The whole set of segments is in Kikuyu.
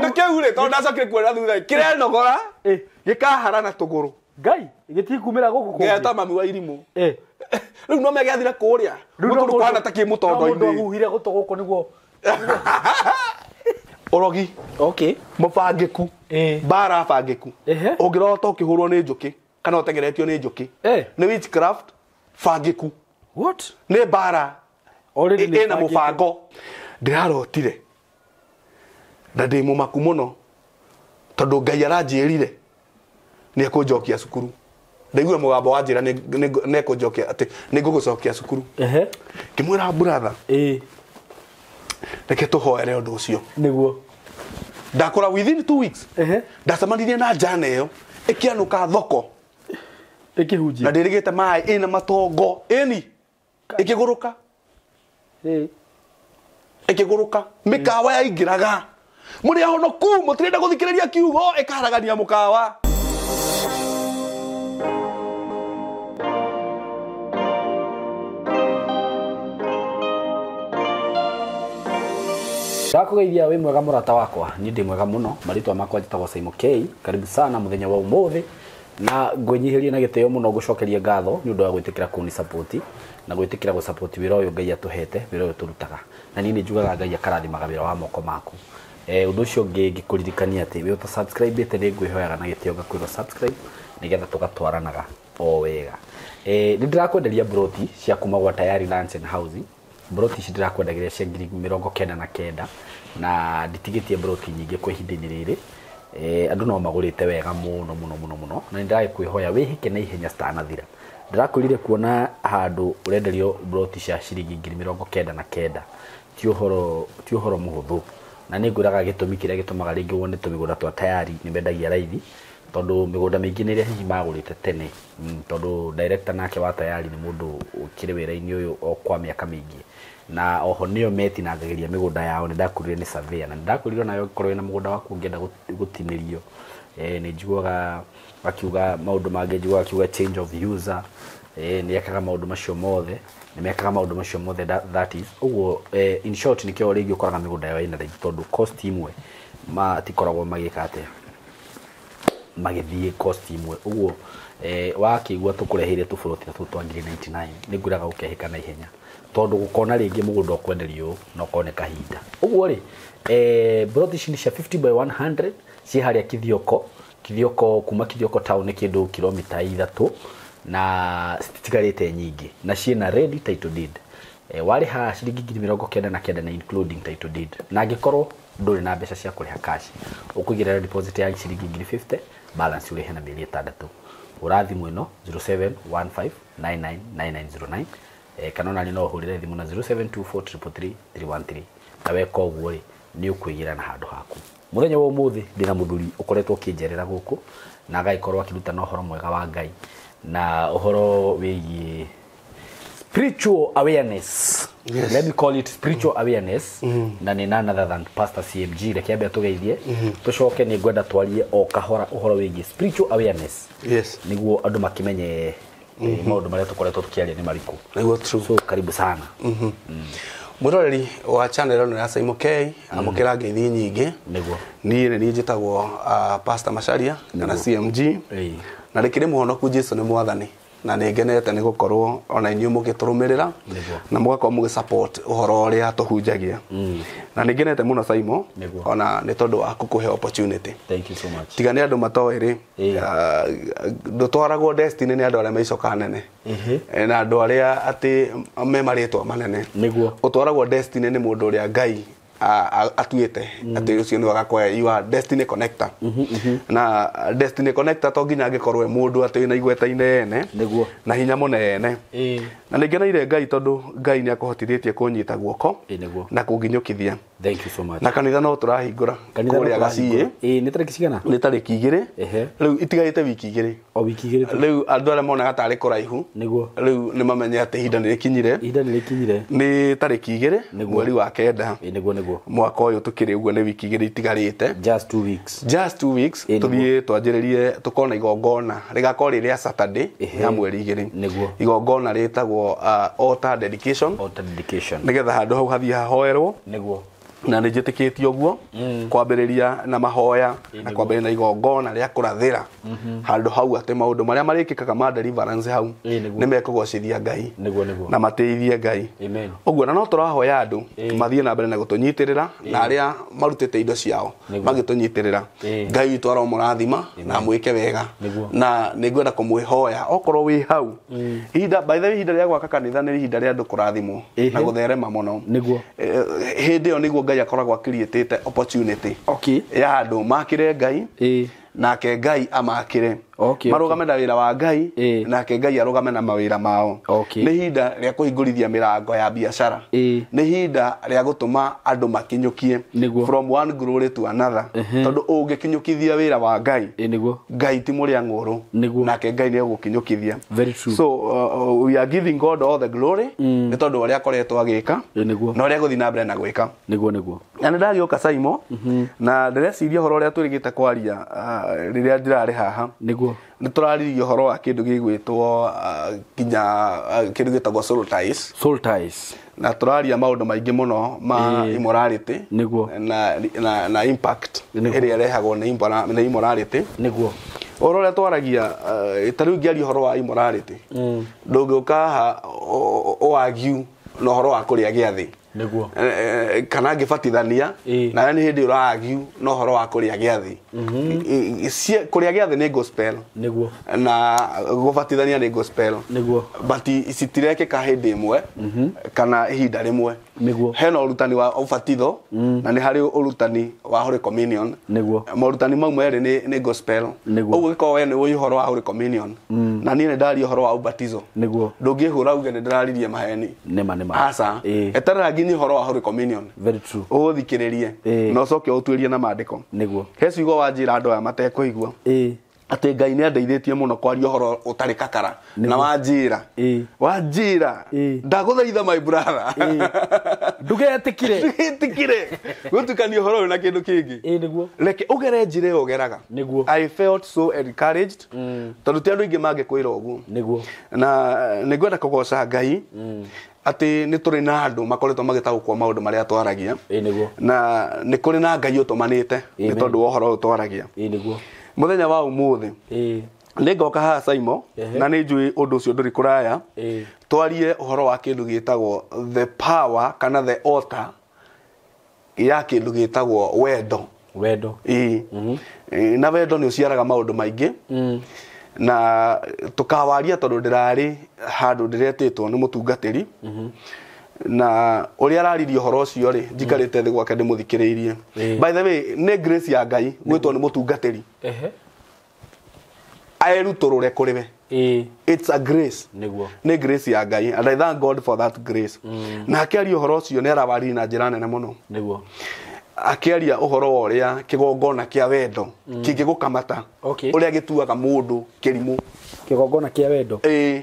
Kĩndũ kĩu rĩ, tondũ ndacokire kuona thutha kĩrenogora gĩkahara na tũgũrũ. Ngai gĩtikumĩra gũkũ kũngĩ. Ngeta mami wa irimũ. Rĩu no megĩathire kũrĩa. Rĩu no Gũkũ kũhana ta kĩ no mũndũ mũtondo-inĩ. ahuhire gũtũ gũkũ nĩguo. Ũrogi. Okay. Mũbangĩku. Mbara bangĩku. Ũngĩrota ũkĩhũrwo nĩ njũkĩ kana ũtengeretio nĩ njũkĩ. Nĩ witchcraft bangĩku. What? Nĩ mbara Already nĩ ĩna bangĩku. Mũbango. Ndĩrarotire na ndĩ mũmaku mũno tondũ Ngai aranjĩrire nĩ ekũnjokia cukuru. Ndaigua mũgambo wanjĩra nĩ ekũnjokia atĩ nĩ ngũgũcokia cukuru. Ngĩmwĩra brother, reke tũhoere ũndũ ũcio. Nĩguo. Ndakora within 2 weeks ndacemanirie na njana ĩyo ĩkĩanũka thoko Ĩkĩhunjia. Na ndĩrĩgĩte maĩ ĩna matongo ĩni ĩkĩgũrũka. Ĩkĩgũrũka mĩkawa yaingĩraga mũrĩ ahonoku mũtirenda gũthikĩrĩria kiugo ĩkaharagania mũkawa. Ndakũgeithia wĩ mwega mũrata wakwa, niĩ ndĩ mwega mũno, marĩtwa makwa njĩtagwo Simon K. Karibu sana mũthenya wa ũmũthĩ na ngwĩnyihĩrie na gĩtĩo mũno ngũcokerie ngatho nĩ ũndũ wa gwĩtĩkĩra kũni support na gwĩtĩkĩra gũ support wĩra ũyũ Ngai atũhete, wĩra ũyũ tũrutaga. Na niĩ nĩ njugaga Ngai akarathimaga wĩra wa moko maku. Ũndũ ũcio ũngĩ ngĩkũririkania atĩ wĩ ũta subscribe ĩte nĩ ngwĩhoyaga na gĩtĩo ngakwĩra subscribe nĩgetha tũgatwaranaga o wega. Nĩ ndĩrakwenderia broti cia kuma gwa Tayari Lands and Housing. Broti ici ndĩrakwendagĩria cia ngiri mĩrongo kenda na kenda na nditigĩtie broti nyingĩ kwa ihinda-inĩ rĩrĩ. Andũ no magũrĩte wega mũno mũno mũno mũno na nĩ ndĩragĩkwĩhoya wĩhĩke na ihenya citanathira. Ndĩrakwĩrire kuona handũ ũrenderio broti cia ciringi ngiri mĩrongo kenda na kenda ti ũhoro mũhũthũ, na nĩ ngwĩraga gĩtũmi kĩrĩa gĩtũmaga rĩngĩ wone tũmĩgũnda twa Tayari nĩ mendagia raithi tondũ mĩgũnda mĩingĩ nĩ ĩrĩa hihi magũrĩte tene, tondũ director nake wa Tayari nĩ mũndũ ũkĩrĩ wĩra-inĩ ũyũ o kwa mĩaka mĩingĩ na oho nĩo metinangagĩria mĩgũnda yao. Nĩ ndakwĩrire nĩ surveyor na nĩ ndakwĩrire onawe ũngĩkorwo wĩna mũgũnda waku ũngĩenda gũtinĩrio, nĩ njiguaga akiuga maũndũ mangĩ, njiguaga akiuga change of user, nĩ ekaga maũndũ macio mothe, nĩ mekaga maũndũ macio mothe that is ũguo. In short nĩkĩo rĩngĩ ũkoraga mĩgũnda yao ĩna raithi tondũ cost imwe matikoragwo magĩka atĩa, magĩthiĩ cost imwe ũguo. Wakĩigua tũkũreheire tũburoti ta tũtũ twa ngiri 99 nĩ ngwĩraga ũkehĩka na ihenya tondũ gũkona rĩngĩ mũgũnda ũkwenderio ũũ na ũkone kahinda ũguo rĩ. Broti ici nĩ cia 50 by 100 ciĩ harĩa Kithioko. Kithioko kuma Kithioko town nĩ kĩndũ kilomita 3 na citigarĩte nyingĩ na ciĩna ready title deed. Warĩha ciringi ngiri mĩrongo kenda na kenda na including title deed, na angĩkorwo ndũrĩ na mbeca cia kũrĩha cash ũkũigĩrĩra deposit ya ciringi ngiri 50, balance ũrĩhe na mĩeri 6. Hũra thimũ ĩno 0715999909, kana ona no ũhũrĩre thimũ na 0724333313 na weka ũguo rĩ nĩ ũkwĩgĩra na handũ haku. Mũthenya wa ũmũthĩ ndĩna mũthuri ũkoretwo ũkĩnjerera gũkũ na agagĩkorwo akĩrutana ũhoro mwega wa Ngai na ũhoro wĩgiĩ spiritual awareness. Yes. Let me call it spiritual awareness. Na nĩ none other than Pastor CMG. Reke ambe atũgeithie tũcoke nĩ ngwenda twarie o kahora ũhoro wĩgiĩ spiritual awareness. Yes. Nĩguo andũ makĩmenye maũndũ marĩa tũkoretwo tũkĩaria nĩ marĩkũ. Nĩguo true. So karibu sana. Mwĩroreri wa channel ĩno ya Simon K, amũkĩra ngeithi nyingĩ. Nĩguo. Niĩ nĩ niĩ njĩtagwo Pastor Macharia kana CMG. Na rĩkĩrĩ mũhonoku Jesu nĩ mwathani na nĩ ngenete nĩ gũkorwo ona inyuĩ mũgĩtũrũmĩrĩra na mũgakorwo mũgĩ support ũhoro ũrĩa tũhunjagia. Na nĩ ngenete mũno Simon ona nĩ tondũ wa gũkũhe opportunity. Thank you so much. Tiga nĩ andũ matoĩ rĩ, ndũtwaragwo destiny nĩ andũ arĩa maicoka nene. Na andũ arĩa atĩ me marĩtwa manene. Nĩguo. Ũtwaragwo destiny nĩ mũndũ ũrĩa Ngai atuĩte atĩ ũcio nĩwe agakoya, you are destiny connector. Na destiny connector to nginya angĩkorwo e mũndũ atĩ wĩna igweta inene. Nĩguo. Na hinya mũnene. Na nĩ ngeneire Ngai tondũ Ngai nĩ akũhotithĩtie kũnyita guoko na kũnginyũkithia. Thank you so much. Na kanitha no tũrahingũra Kanitha no kũrĩa tũrahingũra. Gaciĩ. Nĩ tarĩki cigana? Nĩ tarĩki 2. Rĩu itigarĩte wiki 2. O wiki 2 tu. Rĩu andũ arĩa monaga tarĩ kũraihu. Nĩguo. Rĩu nĩ mamenye atĩ ihinda nĩ rĩkinyire. Ihinda nĩ rĩkinyire. Nĩ tarĩki 2 Nĩguo. mweri wa 9. Nĩguo, nĩguo. Mwaka ũyũ tũkĩrĩ ũguo nĩ wiki 2 itigarĩte. Just 2 weeks. Just 2 weeks. Nĩguo. Tũthiĩ twanjĩrĩrie tũkona igongona rĩgakorwo rĩ rĩa Saturday ya mweri 2. Nĩguo. Igongona rĩtagwo altar dedication. Altar dedication. Nĩgetha handũ hau hathiĩ hahoerwo. Nĩguo. Na nĩ njĩtĩkĩtie ũguo kwambĩrĩria na mahoya na kwambĩrĩria na igongona rĩa kũrathĩra handũ hau atĩ maũndũ marĩa marĩkĩkaga ma deliverance hau nĩ mekũgocithia Ngai na mateithie Ngai. Ũguo na no tũrahoya andũ mathiĩ na mbere na gũtũnyitĩrĩra na arĩa marutĩte indo ciao magĩtũnyitĩrĩra. Ngai witũ aromũrathima na amwĩke wega. Na nĩ ngwenda kũmwĩhoya okorwo wĩ hau. Ihinda by the way, ihinda rĩa gwaka kanitha nĩ ihinda rĩa andũ kũrathimwo na gũtherema mũno. Hĩndĩ ĩyo nĩguo Ngai akoragwo akĩriĩtĩte opportunity ya andũ makĩre Ngai nake Ngai amakĩre. Marũgame na wĩra wa Ngai nake Ngai arũgame na mawĩra mao. Nĩ ihinda rĩa kũhingũrithia mĩrango ya biacara. Nĩ ihinda rĩa gũtũma andũ makinyũkie from one glory to another. Tondũ ũngĩkinyũkithia wĩra wa Ngai, Ngai ti mũrĩa ng'ũrũ nake Ngai nĩ egũkinyũkithia. So we are giving God all the glory nĩ tondũ ũrĩa akoretwo agĩka na ũrĩa egũthiĩ na mbere na gwĩka. Na nĩ ndagĩũka Saimo na ndĩreciria ũhoro ũrĩa twĩrĩgĩte kwaria rĩrĩa ndĩrarĩ haha. Nĩ tũraririe ũhoro wa kĩndũ gĩgwĩtwo nginya kĩndũ gĩtagwo soul ties. Soul ties. Na tũraria maũndũ maingĩ mũno ma immorality na impact ĩrĩa ĩrehagwo nĩ immorality. Ũhoro ũrĩa twaragia ta rĩu ingĩaria ũhoro wa immorality ndũngĩũka haha ũargue na ũhoro wa kũrĩa gĩathĩ. Kana ngĩbatithania nawe nĩ hĩndĩ ũraargue na ũhoro wa kũrĩa gĩathĩ. Kũrĩa gĩathĩ nĩ gospel na gũbatithania nĩ gospel. But citirekĩka hĩndĩ ĩmwe kana ihinda rĩmwe. Hena ũrutani wa ũbatitho na nĩ harĩ ũrutani wa Holy Communion. Morutani mau merĩ nĩ gospel. Ũguo gĩkorwo we nĩ ũĩ ũhoro wa Holy Communion na niĩ nĩ ndaria ũhoro wa ũbatizo. Ndũngĩhũra uge nĩ ndĩraririe maheni. Aca. Eterera nginya ũhoro wa Holy Communion. Ũthikĩrĩrie na ũcoke ũtuĩrie na maandĩko. He ciugo wanjĩra andũ aya matekũigua atĩ Ngai nĩ andeithĩtie mũno kwaria ũhoro ũtarĩ kakara na wanjĩra wanjĩra ndagũthaitha my brother ndũgetĩkire gũtukania ũhoro ũyũ na kĩndũ kĩngĩ. Reke ũgere njĩra ĩyo ũgeraga. I felt so encouraged tondũ ti andũ aingĩ mangĩkwĩra ũguo. Na nĩ ngwenda kũgoca Ngai atĩ nĩ tũrĩ na andũ makoretwo magĩtaũkwo maũndũ marĩa twaragia na nĩ kũrĩ na Ngai ũtũmanĩte nĩ tondũ wa ũhoro ũyũ twaragia. Mũthenya wa ũmũthĩ nĩ ngoka haha Saimo na nĩ njũĩ ũndũ ũcio ndũrĩ kũraya twarie ũhoro wa kĩndũ gĩtagwo the power kana the altar ya kĩndũ gĩtagwo wendo. Na wendo nĩ ũciaraga maũndũ maingĩ na tũkawaria tondũ ndĩrarĩ handũ ndĩretĩtwo nĩ mũtungatĩri na ũrĩa araririe ũhoro ũcio rĩ njikarĩte thĩ gwake ndĩmũthikĩrĩirie. By the way, nĩ grace ya Ngai gwĩtwo nĩ mũtungatĩri aerutũrũre kũrĩ we. It's a grace. Nĩ grace ya Ngai and I thank God for that grace. Na akĩaria ũhoro ũcio nĩ arawaririe na njĩra nene mũno. Akĩaria ũhoro wa ũrĩa kĩgongona kĩa wendo kĩngĩgũkamata ũrĩa gĩtuaga mũndũ kĩrimũ. Kĩgongona kĩa wendo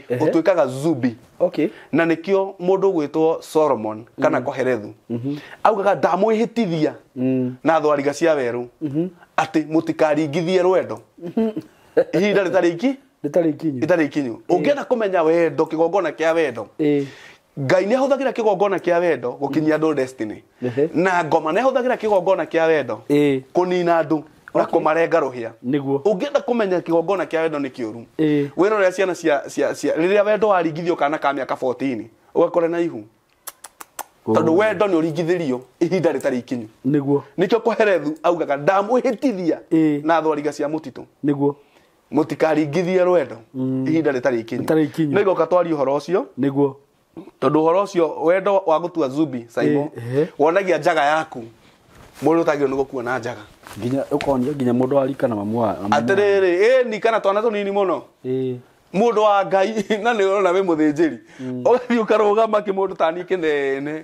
ũtuĩkaga zubi. Na nĩkĩo mũndũ ũgwĩtwo Solomon kana Koherethu augaga ndamwĩhĩtithia na thwariga cia werũ atĩ mũtikaringithie rwendo ihinda rĩtarĩ ikinyu. Ũngĩenda kũmenya wendo kĩgongona kĩa wendo Ngai nĩ ahũthagĩra kĩgongona kĩa wendo gũkinyia andũ destiny na ngoma nĩ ahũthagĩra kĩgongona kĩa wendo kũnina andũ na kũmarenga rũhĩa. Ũngĩenda kũmenya kĩgongona kĩa wendo nĩ kĩũru wĩrore ciana cia rĩrĩa wendo waringithio kana ka mĩaka 14 ũgakore na ihu tondũ wendo nĩ ũringithĩrio ihinda rĩtarĩ ikinyu. Nĩkĩo Koherethu augaga ndamwĩhĩtithia na thwariga cia mũtitũ mũtikaringithie rwendo ihinda rĩtarĩ ikinyu. Nĩ ngoka twarie ũhoro ũcio tondũ ũhoro ũcio wendo wa gũtua zubi Saimo wonagia njaga yaku mũndũ ũtagĩrĩirwo nĩ gũkuona njaga nginya ũkonia nginya mũndũ wa rika na mamu wa atĩrĩrĩ ni kana twana tũnini mũno mũndũ wa Ngai na nĩ ũrona wĩ mũthĩnjĩri ũgathiĩ ũkarũgama kĩmũndũ tani kĩnene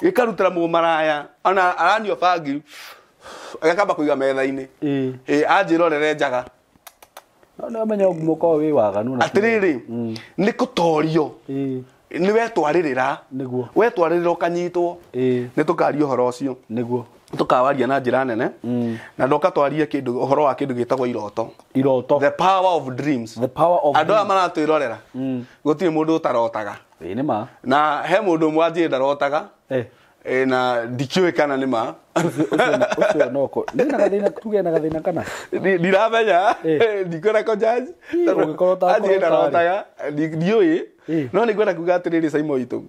gĩkarutĩra mũmaraya ona aranyua bangi agakamba kũiga metha-inĩ anjĩrorere njaga. No menya mũkorwo wĩ waganu atĩrĩrĩ nĩ kũtorio nĩ wetwarĩrĩra wetwarĩrĩra ũkanyitwo. Nĩ tũkaria ũhoro ũcio tukawaria na njĩra nene na ndoka twarie kĩndũ ũhoro wa kĩndũ gĩtagwo iroto. Iroto, the power of dreams. The power of andũ aya maratwĩrorera gũtirĩ mũndũ ũtarotaga. Ĩĩ nĩ ma. Na he mũndũ ũmwe anjĩrĩ ndarotaga. Na ndikĩũĩ kana nĩ ma. Ũcio no ko ndina gathĩna, tuge na gathĩna kana? Ndiramenya, ndikwenda kũ judge. Ũngĩkorwo ũtakũrota. Ndarotaga ndiũĩ, no nĩ ngwenda kuga atĩrĩrĩ, Simon witũ,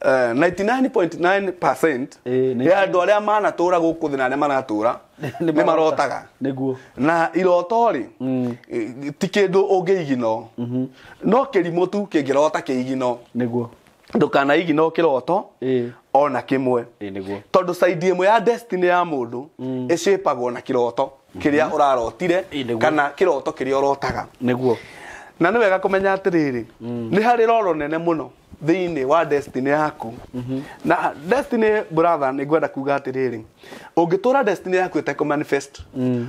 99.9% ya andũ arĩa manatũra gũkũ thĩ na arĩa maratũra nĩ marotaga. Na iroto rĩ, ti kĩndũ ũngĩigino, no kĩrimũ tu kĩngĩrota kĩigino. Ndũkanaigino kĩroto ona kĩmwe, tondũ side ĩmwe ya destiny ya mũndũ ĩcĩpagwo na kĩroto kĩrĩa ũrarotire kana kĩroto kĩrĩa ũrotaga. Na nĩ wega kũmenya atĩrĩrĩ, nĩ harĩ roro nene mũno thĩinĩ wa destiny yaku. Na destiny, brother, nĩ ngwenda kuga atĩrĩrĩ, ũngĩtũra destiny yaku ĩtekũ manifest,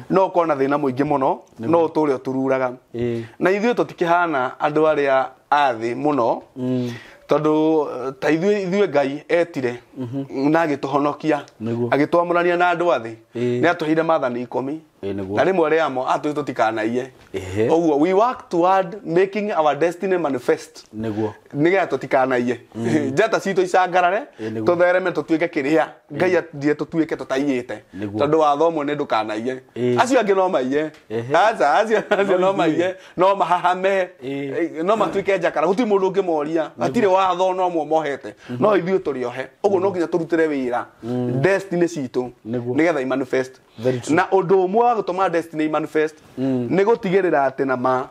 no ũkorwo na thĩna mũingĩ mũno, no ũtũre ũtururaga. Na ithuĩ tũtikĩhana andũ arĩa a thĩ mũno, tondũ ta ithuĩ Ngai etire na agĩtũhonokia, agĩtwamũrania na andũ a thĩ, nĩ atũheire maathani 10, na rĩmwe rĩamo atwĩrire tũtikanaiye. Ũguo we work toward making our destiny manifest, nĩgetha tũtikanaiye, njata citũ icangarare, tũthereme, tũtuĩke kĩrĩa Ngai atindire tũtuĩke tũtaiyĩte, tondũ watho ũmwe nĩ ndũkanaiye. Acio angĩ no maiye, aca, acio no maiye, no mahahame, no matuĩke njakara, gũtirĩ mũndũ ũngĩmoria, hatirĩ watho no ũmwe mohete, no ithuĩ tũrĩ ohe. Ũguo no nginya tũrutĩre wĩra destiny citũ nĩgetha i manifest. Na ũndũ ũmwe wa gũtũma destiny manifest nĩ gũtigĩrĩra atĩ na ma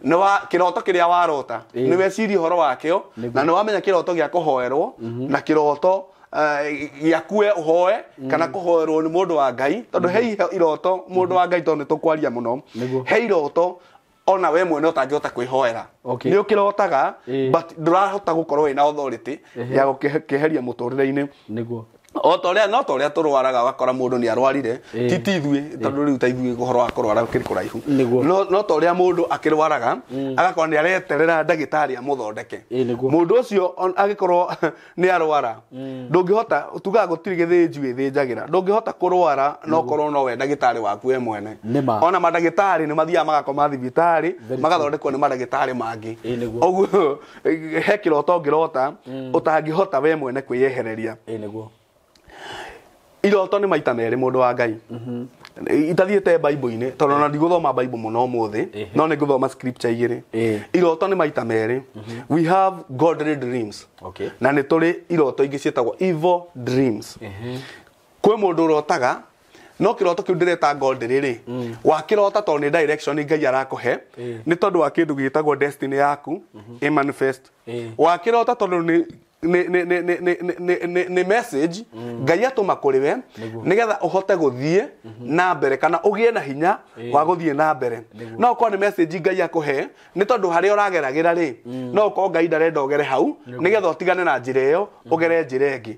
nĩ wa kĩroto kĩrĩa warota nĩ weciria ũhoro wakĩo, na nĩ wamenya kĩroto gĩa kũhoerwo na kĩroto gĩaku we ũhoe kana kũhoerwo nĩ mũndũ wa Ngai, tondũ he iroto mũndũ wa Ngai, tondũ nĩ tũkwaria mũno, he iroto ona we mwene ũtangĩhota kwĩhoera. Nĩ ũkĩrotaga, but ndũrahota gũkorwo wĩna authority ya gũkĩeheria mũtũrĩre-inĩ. O ta ũrĩa, no ta ũrĩa tũrwaraga, ũgakora mũndũ nĩ arwarire, ti ithuĩ, tondũ rĩu ta ithuĩ ũhoro wa kũrwara ũkĩrĩ kũraihu, no ta ũrĩa mũndũ akĩrwaraga agakorwo nĩ areterera ndagĩtarĩ amũthondeke. Mũndũ ũcio angĩkorwo nĩ arwara, ndũngĩhota, tugaga gũtirĩ gĩthĩnji wĩthĩnjagĩra, ndũngĩhota kũrwara no korwo nowe ndagĩtarĩ waku we mwene. Ona mandagĩtarĩ nĩ mathiaga magakoma thibitarĩ, magathondekwo nĩ mandagĩtarĩ mangĩ. Ũguo he kĩroto ũngĩrota ũtangĩhota we mwene kwĩyehereria. Iroto nĩ maita merĩ, mũndũ wa Ngai, itathiĩte Bible-inĩ, tondũ ona ndigũthoma Bible mũno ũmũthĩ, no nĩ ngũthoma scripture igĩrĩ. Iroto nĩ maita merĩ. We have godly dreams, na nĩ tũrĩ iroto ingĩ ciĩtagwo evil dreams. Kwĩ mũndũ ũrotaga, no kĩroto kĩu ndĩreta godly rĩ, wakĩrota tondũ nĩ direction Ngai arakũhe, nĩ tondũ wa kĩndũ gĩtagwo destiny yaku ĩ manifest. Wakĩrota tondũ nĩ message Ngai atũma kũrĩ we, nĩgetha ũhote gũthiĩ na mbere kana ũgĩe na hinya wa gũthiĩ na mbere. No ũkorwo nĩ message Ngai akũhe nĩ tondũ harĩa ũrageragĩra rĩ, no ũkorwo Ngai ndarenda ũgere hau, nĩgetha ũtigane na njĩra ĩyo ũgere njĩra ĩngĩ.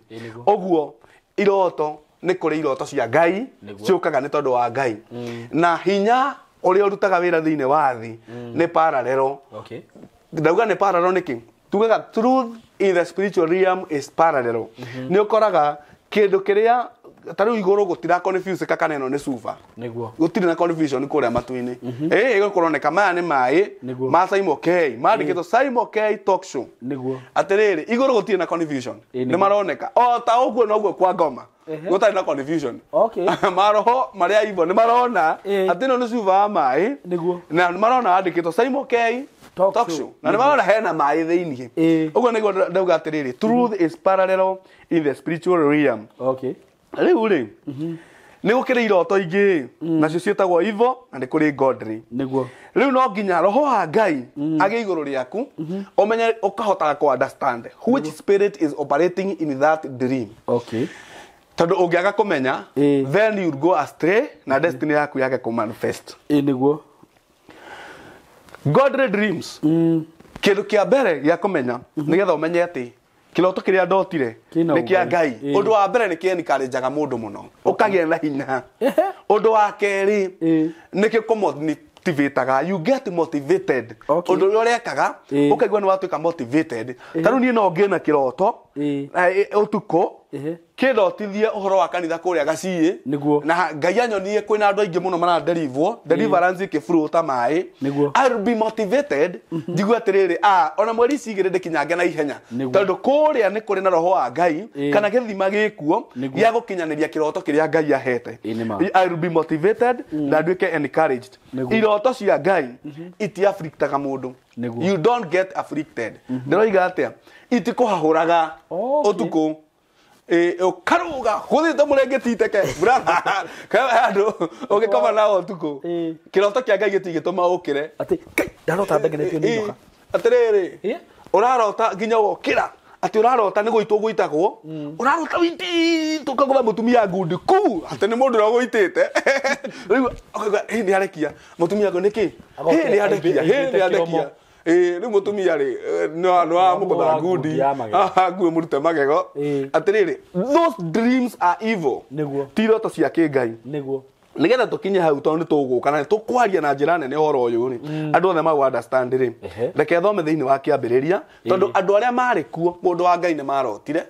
Ũguo iroto, nĩ kũrĩ iroto cia Ngai ciũkaga nĩ tondũ wa Ngai, na hinya ũrĩa ũrutaga wĩra thĩinĩ wa thĩ nĩ parallel. Ndauga nĩ parallel nĩkĩ? Tugaga truth in the spiritual realm is parallel. Nĩ ũkoraga kĩndũ kĩrĩa ta rĩu igũrũ gũtira confuse kana ĩno nĩ cuba. Gũtirĩ na confusion kũrĩa matu-inĩ. Ĩgũkũroneka maya nĩ maĩ ma Simon K, mandĩkĩtwo Simon K Talk Show. Atĩrĩrĩ, igũrũ gũtirĩ na confusion, nĩ maroneka o ta ũguo noguo kwa ngoma gũtarĩ na confusion. Maroho marĩa ivo nĩ marona atĩ ĩno nĩ cuba wa maĩ, na nĩ marona andĩkĩtwo Simon K Talk Show, na nĩ marona hena maĩ thĩinĩ. Ũguo nĩguo ndauga atĩrĩrĩ, truth is parallel in the spiritual realm. Rĩu rĩ, nĩ gũkĩrĩ iroto ingĩ nacio ciĩtagwo evil, na nĩ kũrĩ godly. Rĩu no nginya roho wa Ngai agĩe igũrũ rĩaku, ũmenye ũkahotaga kũ understand which spirit is operating in that dream. Tondũ ũngĩaga kũmenya, then you'll go astray na destiny yaku yage kũ manifest. Godly dreams, kĩndũ kĩa mbere gĩa kũmenya nĩgetha ũmenye atĩ kĩroto kĩrĩa ndotire nĩ kĩa Ngai, ũndũ wa mbere nĩ kĩencourageaga mũndũ mũno, ũkagĩa na hinya. Ũndũ wa kerĩ, nĩ gĩkũmotivataga, you get motivated. Ũndũ ũrĩa ũrekaga ũkaigua nĩ watuĩka motivated. Ta rĩu niĩ no ngĩe na kĩroto ũtukũ, Kĩndotithie ũhoro wa kanitha kũrĩa Gaciĩ. Nĩguo. Na Ngai anyonie kwĩna andũ aingĩ mũno maraderivwo, deliverance ĩkĩflow ta maĩ. Nĩguo. I'll be motivated njigue atĩrĩrĩ, ona mweri ici igĩrĩ ndĩkinyange na ihenya. Nĩguo. Tondũ kũrĩa nĩ kũrĩ na roho wa Ngai Ĩĩ. kana gĩthima gĩkuo Nĩguo. gĩa gũkinyanĩria kĩroto kĩrĩa Ngai ahete. Ĩĩ, nĩ ma. I'll be motivated na nduĩke encouraged. Nĩguo. Iroto cia Ngai itiaflictaga mũndũ. Nĩguo. You don't get afflicted. Ndĩroiga atĩa? Itikũhahũraga Okay. ũtukũ. Ũkarũga gũthiĩte mũrengeti iteke brother. Handũ ũgĩkoma nao ũtukũ. Ĩĩ. Kĩroto kĩa Ngai gĩtingĩtũma ũkĩre. Atĩ kai ndarota ndengeretio nĩ nyoka. Atĩrĩrĩ, Ĩĩ. ũrarota nginya wokĩra atĩ ũrarota nĩ gũitwo gũitagwo, ũrarota witĩtwo ũkagũtha mũtumia ngundi ku atĩ nĩ mũndũ ũrĩa ũgũitĩte. Rĩu ũkauga ĩ nĩ arekia mũtumia ngo nĩkĩ, Agoka ĩ nĩ arekia, ĩ aigĩte nĩ arekia. kĩromo. Ĩ rĩu mũtumia rĩ, nĩ wamũgũtha Wamũgũtha ngundi ngundi ya magego. nguo mũrute magego. Ĩĩ. Atĩrĩrĩ, those dreams are evil. Nĩguo. Ti iroto cia kĩngai. Nĩguo. Nigetha tũkinye hau tondũ nĩ tũgũka na tũkwaria na njĩra nene ũhoro ũyũ rĩ, andũ othe mau understand rĩ, Ehe. reke thome thĩinĩ wa kĩambĩrĩria, tondũ andũ arĩa marĩ kuo mũndũ wa Ngai nĩ marotire,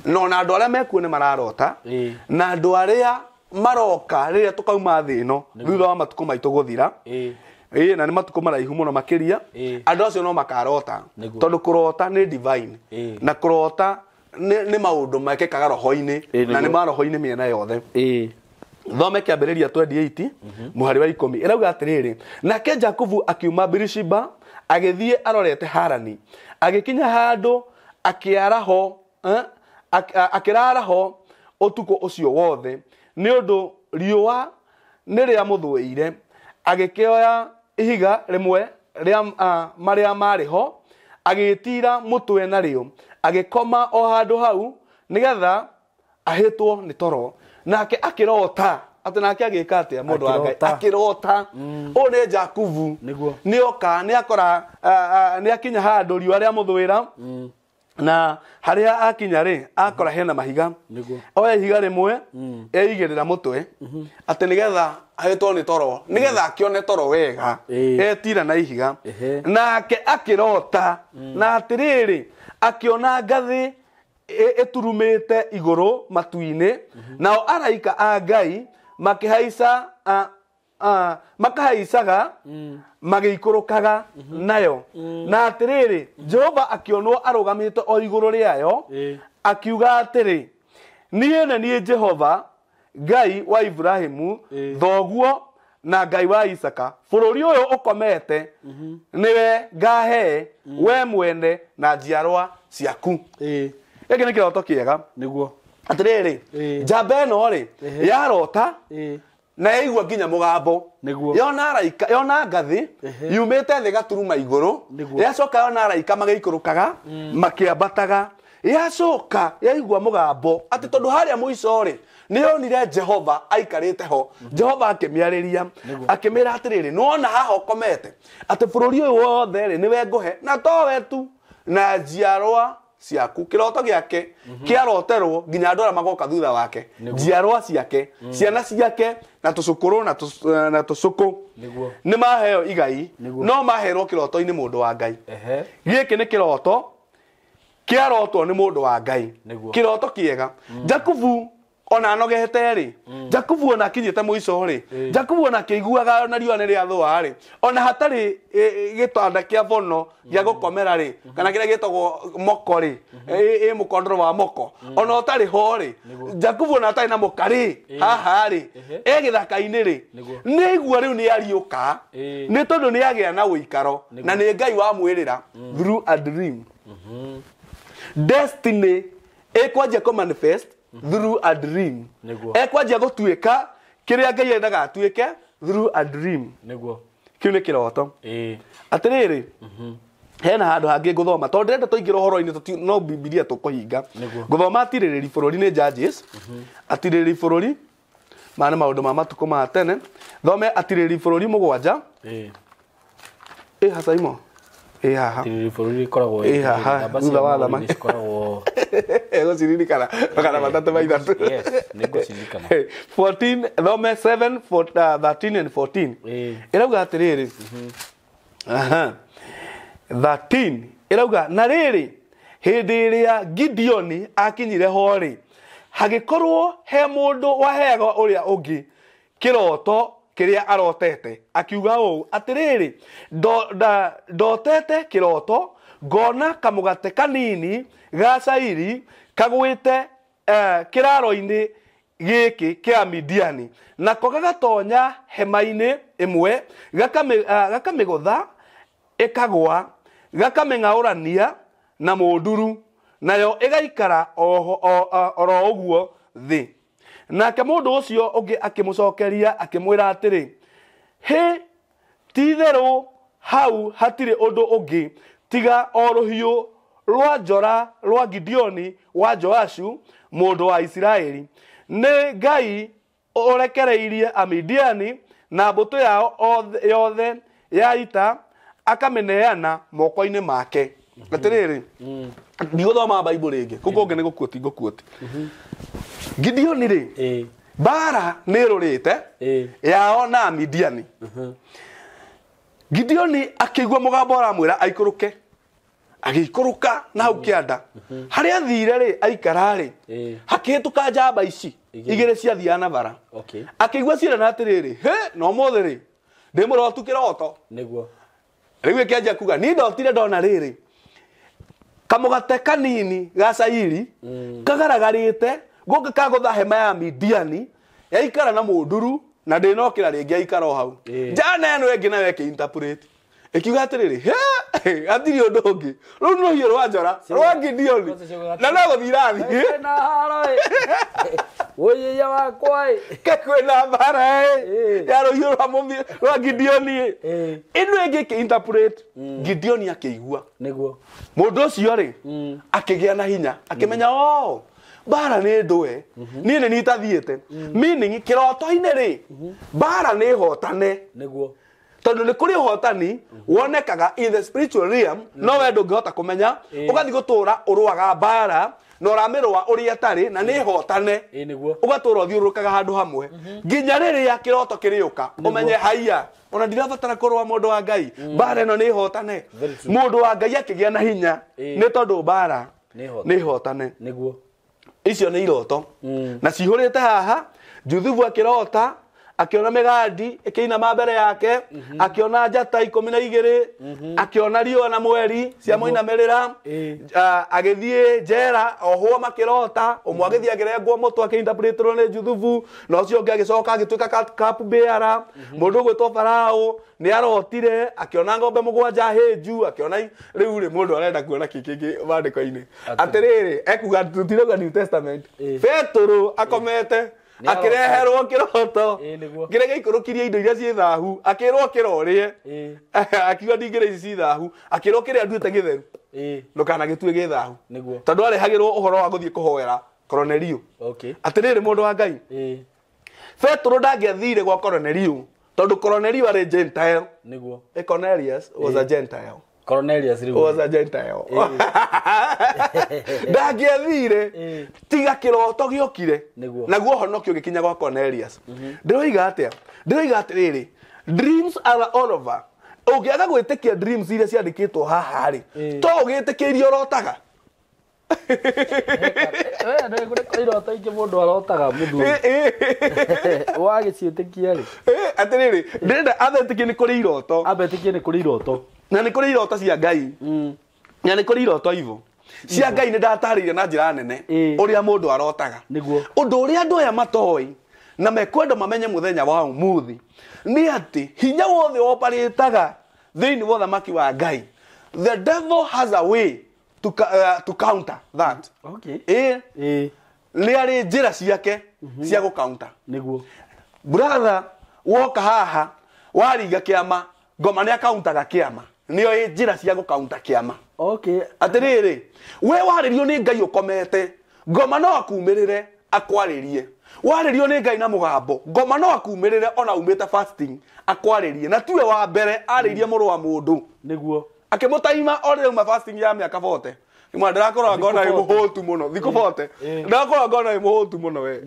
na ona andũ arĩa mekuo nĩ mararota, Ĩĩ. na andũ arĩa maroka rĩrĩa tũkauma thĩ ĩno thutha wa matukũ maitũ gũthira, Ĩĩ. ĩĩ na nĩ matukũ maraihu mũno makĩria, Ĩĩ. andũ acio no makarota. Nĩguo. Tondũ kũrota nĩ divine. Ĩĩ. Na kũrota nĩ maũndũ mekĩkaga roho-inĩ, Ĩĩ, na nĩ nĩguo. ma roho-inĩ mĩena yothe. Ĩĩ. Thome kĩambĩrĩria 28 mũhari wa 10 ĩrauga atĩrĩrĩ, nake Jakubu akiuma Birishiba agĩthiĩ arorete Harani, agĩkinya handũ akĩara ho, akĩrara ho ũtukũ ũcio wothe nĩ ũndũ riũa nĩ rĩamũthũĩire. Agĩkĩoya ihiga rĩmwe rĩa marĩa marĩ ho, agĩĩtiira mũtwe narĩo, agĩkoma o handũ hau nĩgetha ahĩtwo nĩ toro. Nake akĩrota atĩ nake agĩka atĩa mũndũ wa Ngai? Akĩrota. Akĩrota. Ũyũ nĩ Jakubu. Nĩguo. Nĩoka, nĩakora, nĩakinya handũ riũa rĩamũthũĩra, na harĩa akinya rĩ, akora hena mahiga. Nĩguo. Oya ihiga rĩmwe, eigĩrĩra mũtwe, atĩ nĩgetha ahĩtwo nĩ toro, nĩgetha akĩone toro wega, Ĩĩ. etira na ihiga. Ehe. Nake akĩrota, na atĩrĩrĩ, akĩona ngathĩ ĩturumĩte igũrũ matu-inĩ, nao araika a Ngai makĩhaica, makahaicaga magĩikũrũkaga nayo. Na atĩrĩrĩ, Jehova akĩonwo arũgamĩte o igũrũ rĩayo, Ĩĩ. akiuga atĩrĩ, niĩ nĩ niĩ Jehova Ngai wa Ibrahimu Ĩĩ. thoguo na Ngai wa Isaka, bũrũri ũyũ ũkomete nĩwe ngahe we mwene na njiarwa ciaku. Ĩĩ. Gĩkĩ nĩ kĩroto kĩega. Nĩguo. Atĩrĩrĩ, Ĩĩ. njamba ĩno rĩ, Ehe. yarota Ĩĩ. na yaigua nginya mũgambo. Nĩguo. Yona araika, yona ngathĩ Ehe. yumĩte thĩ gaturuma igũrũ, Nĩguo. yacoka yona araika magĩikũrũkaga makĩambataga, yacoka yaigua mũgambo atĩ tondũ harĩa mũico rĩ nĩ yonire Jehova aikarĩte ho. Jehova akĩmĩarĩria, akĩmĩra atĩrĩrĩ, nĩwona haha ũkomete atĩ bũrũri ũyũ wothe rĩ nĩwe ngũhe, na towe tu na njiarwa ciaku. Kĩroto gĩake kĩaroterwo nginya andũ arĩa magoka thutha wake, njiarwa ciake, ciana ciake, na tũcũkũrũ na tũcũkũ Nĩguo. nĩ maheo igai, Nĩguo. no maherwo kĩroto-inĩ mũndũ wa Ngai. Ehe. Gĩkĩ nĩ kĩroto kĩarotwo nĩ mũndũ wa Ngai. Nĩguo. Kĩroto kĩega. Jakubu ona anogete rĩ, Jakubu ona akinyĩte mũico rĩ, Jakubu ona akĩiguaga ona riũa nĩ rĩathũa rĩ, ona hatarĩ gĩtanda kĩa bono gĩa gũkomera rĩ, kana kĩrĩa gĩtagwo moko rĩ, ĩ mũkondoro wa moko, ona ũtarĩ ho rĩ, Jakubu ona atarĩ na mũka rĩ, haha rĩ, e gĩthaka-inĩ rĩ, Nĩguo. nĩ aigua rĩu nĩ ariũka, Ĩĩ. nĩ tondũ nĩ agĩa na ũikaro, na nĩ Ngai wamwĩrĩra through a dream. Destiny ĩkwanjia kũ manifest through a dream. Nĩguo. Ekwanjia gũtuĩka kĩrĩa Ngai endaga atuĩke through a dream. Nĩguo. Kĩu nĩ kĩroto. Ĩĩ. Atĩrĩrĩ, hena handũ hangĩ ngũthoma tondũ ndĩrenda tũingĩre ũhoro-inĩ, no Bibilia tũkũhinga. Nĩguo. Ngũthoma atirĩrĩri bũrũri nĩ Judges. Atirĩrĩri bũrũri maya nĩ maũndũ ma matukũ ma tene. Thome atirĩrĩri bũrũri 7. Ĩĩ. Ĩ hacaimo. Ĩ haha. Atirĩrĩri bũrũri ĩkoragwo Ĩ haha, thutha wa thamaki. Ĩkoragwo Egũciririkana magana matatũ ma ithatũ. Yes, nĩngũciririkana. 14, thome 7, 13 and 14. Ĩĩ. Ĩrauga atĩrĩrĩ. Aha. 13 ĩrauga na rĩrĩ, hĩndĩ ĩrĩa Gideoni akinyire ho rĩ, Hagĩkorwo he mũndũ waheaga ũrĩa ũngĩ kĩroto kĩrĩa arotete, akiuga ũũ atĩrĩrĩ, ndotete kĩroto ngona kamũgate kanini ga cairi kagwĩte kĩraro-inĩ gĩkĩ kĩa Midiani, nako gagatonya hema-inĩ ĩmwe, gakamĩgũtha ĩkagwa, gakamĩng'aũrania na mũnduru, nayo ĩgaikara oro ũguo thĩ. Nake mũndũ ũcio ũngĩ akĩmũcokeria akĩmwĩra atĩrĩ, hĩ, ti-itherũ hau hatirĩ ũndũ ũngĩ tiga o rũhiũ rwa njora rwa Gideoni wa Joashu mũndũ wa Isiraeli. Nĩ Ngai ũrekereirie Amidiani na mbũtũ yao yothe ya ita, akamĩneana moko-inĩ make. Atĩrĩrĩ, ndigũthoma Bible rĩngĩ, kũu kũngĩ nĩ gũkuoti ngũkuoti. Gideoni rĩ, mbara nĩ ĩrũrĩte yao na Amidiani. Gideoni akĩigua mũgambo ũramwĩra aikũrũke, agĩikũrũka na hau kĩanda. Harĩa athire rĩ, aikara rĩ, hakĩhĩtũka njamba ici igĩrĩ ciathiaga na bara. Akĩigua ciĩrana atĩrĩrĩ, hĩ, na ũmũthĩ rĩ, ndĩ mũrotu kĩroto. Nĩguo. Rĩu ĩkĩanjia kuga, niĩ ndotire ndona rĩrĩ, kamũgate kanini ga cairi kagaragarĩte gũkĩ kagũtha hema ya Midiani, yaikara na mũnduru na ndĩnokĩra rĩngĩ aikara o hau. Njana ĩno ĩngĩ nayo ĩkĩ-interpret, ĩkiuga atĩrĩrĩ, hĩ, hatirĩ ũndũ ũngĩ, rũu nĩ rũhiũ rwa njora rwa Gideoni na no gũthiĩ irathiĩ. Wũiya wakwa ĩ. Ke kwĩna mbara ĩ ya rũhiũ rwa Gideoni ĩ. Ĩno ĩngĩ ĩkĩ-interpret, Gideoni akĩigua. Nĩguo. Mũndũ ũcio rĩ, akĩgĩa na hinya, akĩmenya o mbara nĩ ndũe, niĩ nĩ niĩ itathiĩte. Meaning kĩroto-inĩ rĩ, mbara nĩ hotane. Nĩguo. Tondũ nĩ kũrĩ ũhotani wonekaga in the spiritual realm, no we ndũngĩhota kũmenya, ũgathiĩ gũtũra ũrũaga mbara na ũramĩrũa ũrĩa ĩtarĩ na nĩ hotane. Nĩguo. Ũgatũra ũthiũrũrũkaga handũ hamwe nginya rĩrĩa kĩroto kĩrĩũka, ũmenye haiya, ona ndirabatara kũrũa mũndũ wa Ngai, mbara ĩno nĩ hotane. Mũndũ wa Ngai akĩgĩa na hinya nĩ tondũ mbara nĩ hotane. Nĩguo. Icio nĩ iroto na cihũrĩte haha. Juthubu akĩrota, akĩona mĩgandi ĩkĩinama mbere yake, akĩona njata 12, akĩona riũa na mweri cia mũinamĩrĩra, agĩthiĩ njera ohwo makĩrota, ũmwe agĩthiĩ akĩrengwo mũtwe akĩinterpreterwo nĩ Juthubu, na ũcio ũngĩ agĩcoka agĩtuĩka cup bearer. Mũndũ ũgwĩtwo Farao nĩ arotire, akĩona ng'ombe 7 hĩnju, akĩona rĩu rĩ, mũndũ arenda kuona kĩ kĩngĩ maandĩko-inĩ. Atĩrĩrĩ, ekuga tũtirauga New Testament. Petũrũ akomete, akĩreherwo kĩroto kĩrĩa gĩikũrũkirie indo iria ciĩ thahu, akĩrwo kĩrorĩe, akiuga ndingĩrĩa ici ci thahu, akĩrwo kĩrĩa nduĩte gĩtheru ndũkanagĩtue gĩ thahu, tondũ arehagĩrwo ũhoro wa gũthiĩ kũhoera Koronelio. Atĩrĩrĩ, mũndũ wa Ngai, Petũrũ ndangĩathire gwa Koronelio tondũ Koronelio arĩ Gentile. Nĩguo. Cornelius was a Gentile. Cornelius was a Gentile. Ndangĩathire tiga kĩroto gĩokire, naguo ũhonokio ũgĩkinya gwa Cornelius. Ndĩroiga atĩa? Ndĩroiga atĩrĩrĩ, dreams are all over. Ũngĩaga gwĩtĩkia dreams iria ciandĩkĩtwo haha rĩ, to ũgĩtĩkie iria ũrotaga. Iroto ingĩ mũndũ arotaga mũthuri. Wagĩciĩtĩkia rĩ? Atĩrĩrĩ, ndĩrenda ambetĩkie nĩ kũrĩ iroto. Ambetĩkie nĩ kũrĩ iroto. Na nĩ kũrĩ iroto cia Ngai. Na nĩ kũrĩ iroto ivo cia Ngai. Nĩ ndatarĩirie na njĩra nene ũrĩa mũndũ arotaga. Nĩguo. Ũndũ ũrĩa andũ aya matoĩ na mekwenda mamenye mũthenya wa ũmũthĩ nĩ atĩ hinya wothe oparĩtaga thĩinĩ wa ũthamaki wa Ngai, the devil has a way to counter that. Okay. Nĩ arĩ njĩra ciake cia gũ-counter. Nĩguo. Brother, woka haha waringa kĩama, ngoma nĩ akauntaga kĩama. Nĩyo ĩ njĩra cia gũ-counter kĩama. Okay. Atĩrĩrĩ, we warĩrio nĩ Ngai ũkomete, ngoma no akumĩrĩre akwarĩrie. Warĩrio nĩ Ngai na mũgambo, ngoma no akumĩrĩre ona umĩte fasting akwarĩrie. Na tiwe wa mbere arĩirie mũrũ wa mũndũ. Nĩguo. Akĩmũtaima o rĩrĩa uma fasting ya mĩaka 40. Mwa ndĩrakorwo ngona wĩ mũhũtu mũno thikũ 40 ndĩrakorwo ngona wĩ mũhũtu mũno we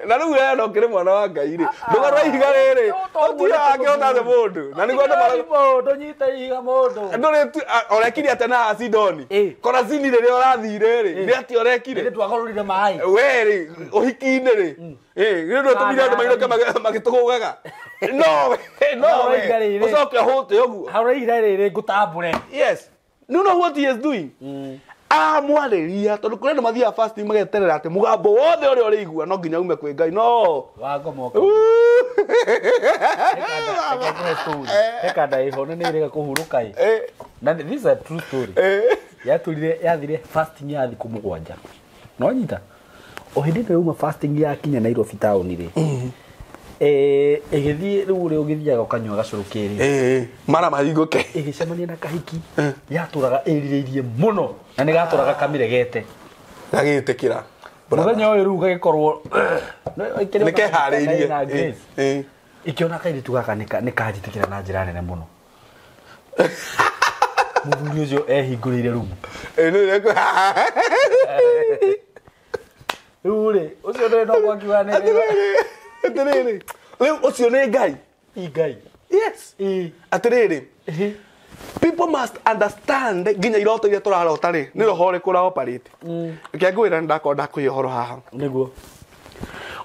na rĩu we no kĩrĩ mwana wa Ngai rĩ ndũgarũra ihiga rĩrĩ ũtige akĩhota thĩ mũndũ na nĩguo andũ ndũnyite ihiga mũndũ ndũrĩ ũrekire atĩa na Sidoni Korazini rĩrĩa ũrathire rĩ nĩ atĩa ũrekire nĩ twagarũrire maĩ we rĩ ũhiki-inĩ rĩ rĩ ndũtũmire andũ mainũke magĩtũgũgaga no no we ũcoke ũhũte ũguo harũra ihiga rĩrĩ ngũtambũre. Yes. You know what he is doing? Amwarĩria tondũ kũrĩ andũ mathiaga fasting mageterera atĩ mũgambo wothe ũrĩa ũrĩigua no nginya ume kwĩ Ngai no wangomoka. Hekanda ĩho na nĩ ĩrega kũhurũka ĩ. Na this is a true story. Yatũrire yathire fasting ya thikũ 7. No nyita. O hĩndĩ ĩrĩa uma fasting yakinya Nairobi town rĩ. Ĩgĩthiĩ rĩu ũrĩa ũgĩthiaga ũkanyua gacũrũ kĩrĩ. Mara mahingũke. Ĩgĩcemania na kahiki yatũraga ĩrirĩirie mũno na nĩ gatũraga kamĩregete. Gagĩtĩkĩra. Mũthenya ũyũ rĩu gagĩkorwo nĩ keharĩirie. Ĩkĩona kairĩtu gaka nĩ kanjĩtĩkĩra na njĩra nene mũno. Mũthuri ũcio ehingũrĩire rumu. Rĩu rĩ ũcio ndũrĩ no mwakiuga nĩ atĩrĩrĩ rĩu ũcio nĩ Ngai. Ngai. Yes. Atĩrĩrĩ people must understand nginya iroto iria tũrarota rĩ nĩ roho ũrĩkũ ũra operate. Reke ngwĩre nĩ ndakorwo ndakũhe ũhoro haha. Nĩguo.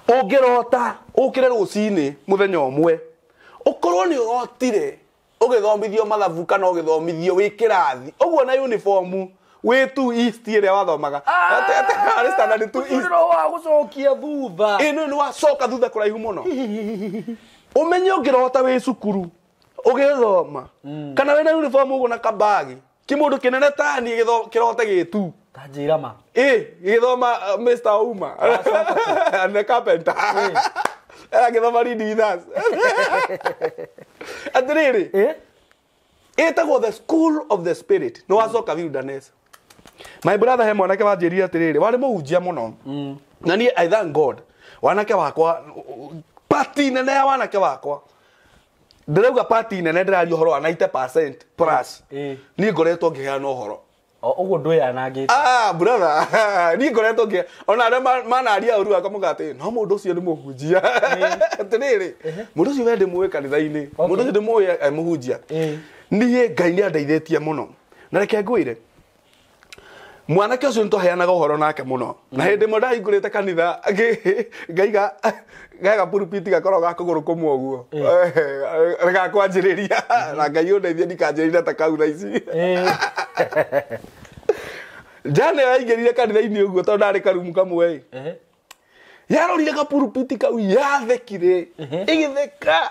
Ũngĩrota ũkĩre rũcinĩ mũthenya ũmwe ũkorwo nĩ ũrotire ũgĩthomithio mathabu kana ũgĩthomithio wĩ kĩrathi ũguo na uniform wĩ 2 East ĩrĩa wathomaga atĩ standard 2 East wa gũcokia thutha ĩno nĩ wacoka thutha kũraihu mũno ũmenye ũngĩrota wĩ cukuru ũgĩthoma kana wĩna uniform ũguo na kabagi kĩmũndũ kĩnene ta niĩ kĩrote gĩtu ta njĩra ma gĩthoma Mr. Ouma and the carpenter agĩthoma reading with us atĩrĩrĩ ĩtagwo the school of the spirit nĩ wacoka wilderness. My brother he mwanake wanjĩrire atĩrĩrĩ warĩ mũhunjia mũno na niĩ I thank God wanake wakwa party nene ya wanake wakwa ndĩrauga party nene ndĩraria ũhoro wa 90% plus niĩ ngoretwo ngĩheana ũhoro ũguo ndwĩyanangĩte. Brother niĩ ngoretwo ngĩ ona arĩa manaria ũru wakwa mũga atĩ no mũndũ ũcio nĩ mũhunjia atĩrĩrĩ mũndũ ũcio we ndĩmũĩ kanitha-inĩ mũndũ ũcio ndĩmũĩ mũhunjia niĩ Ngai nĩ andeithĩtie mũno na reke ngwĩre mwanake ũcio nĩtwaheanaga ũhoro nake mũno na hĩndĩ ĩmwe ndahingũrĩte kanitha ngaiga gega pulpit gakorwo ga kũgũrũ kũmwe ũguo gakwanjĩrĩria na Ngai ũndeithie ndikanjĩrĩria ta kau thaa ici. Jane yaingĩrire kanitha-inĩ ũguo tondũ ndarĩ karumu kamwe ĩ yarorire gapulpit kau yathekire ĩgĩtheka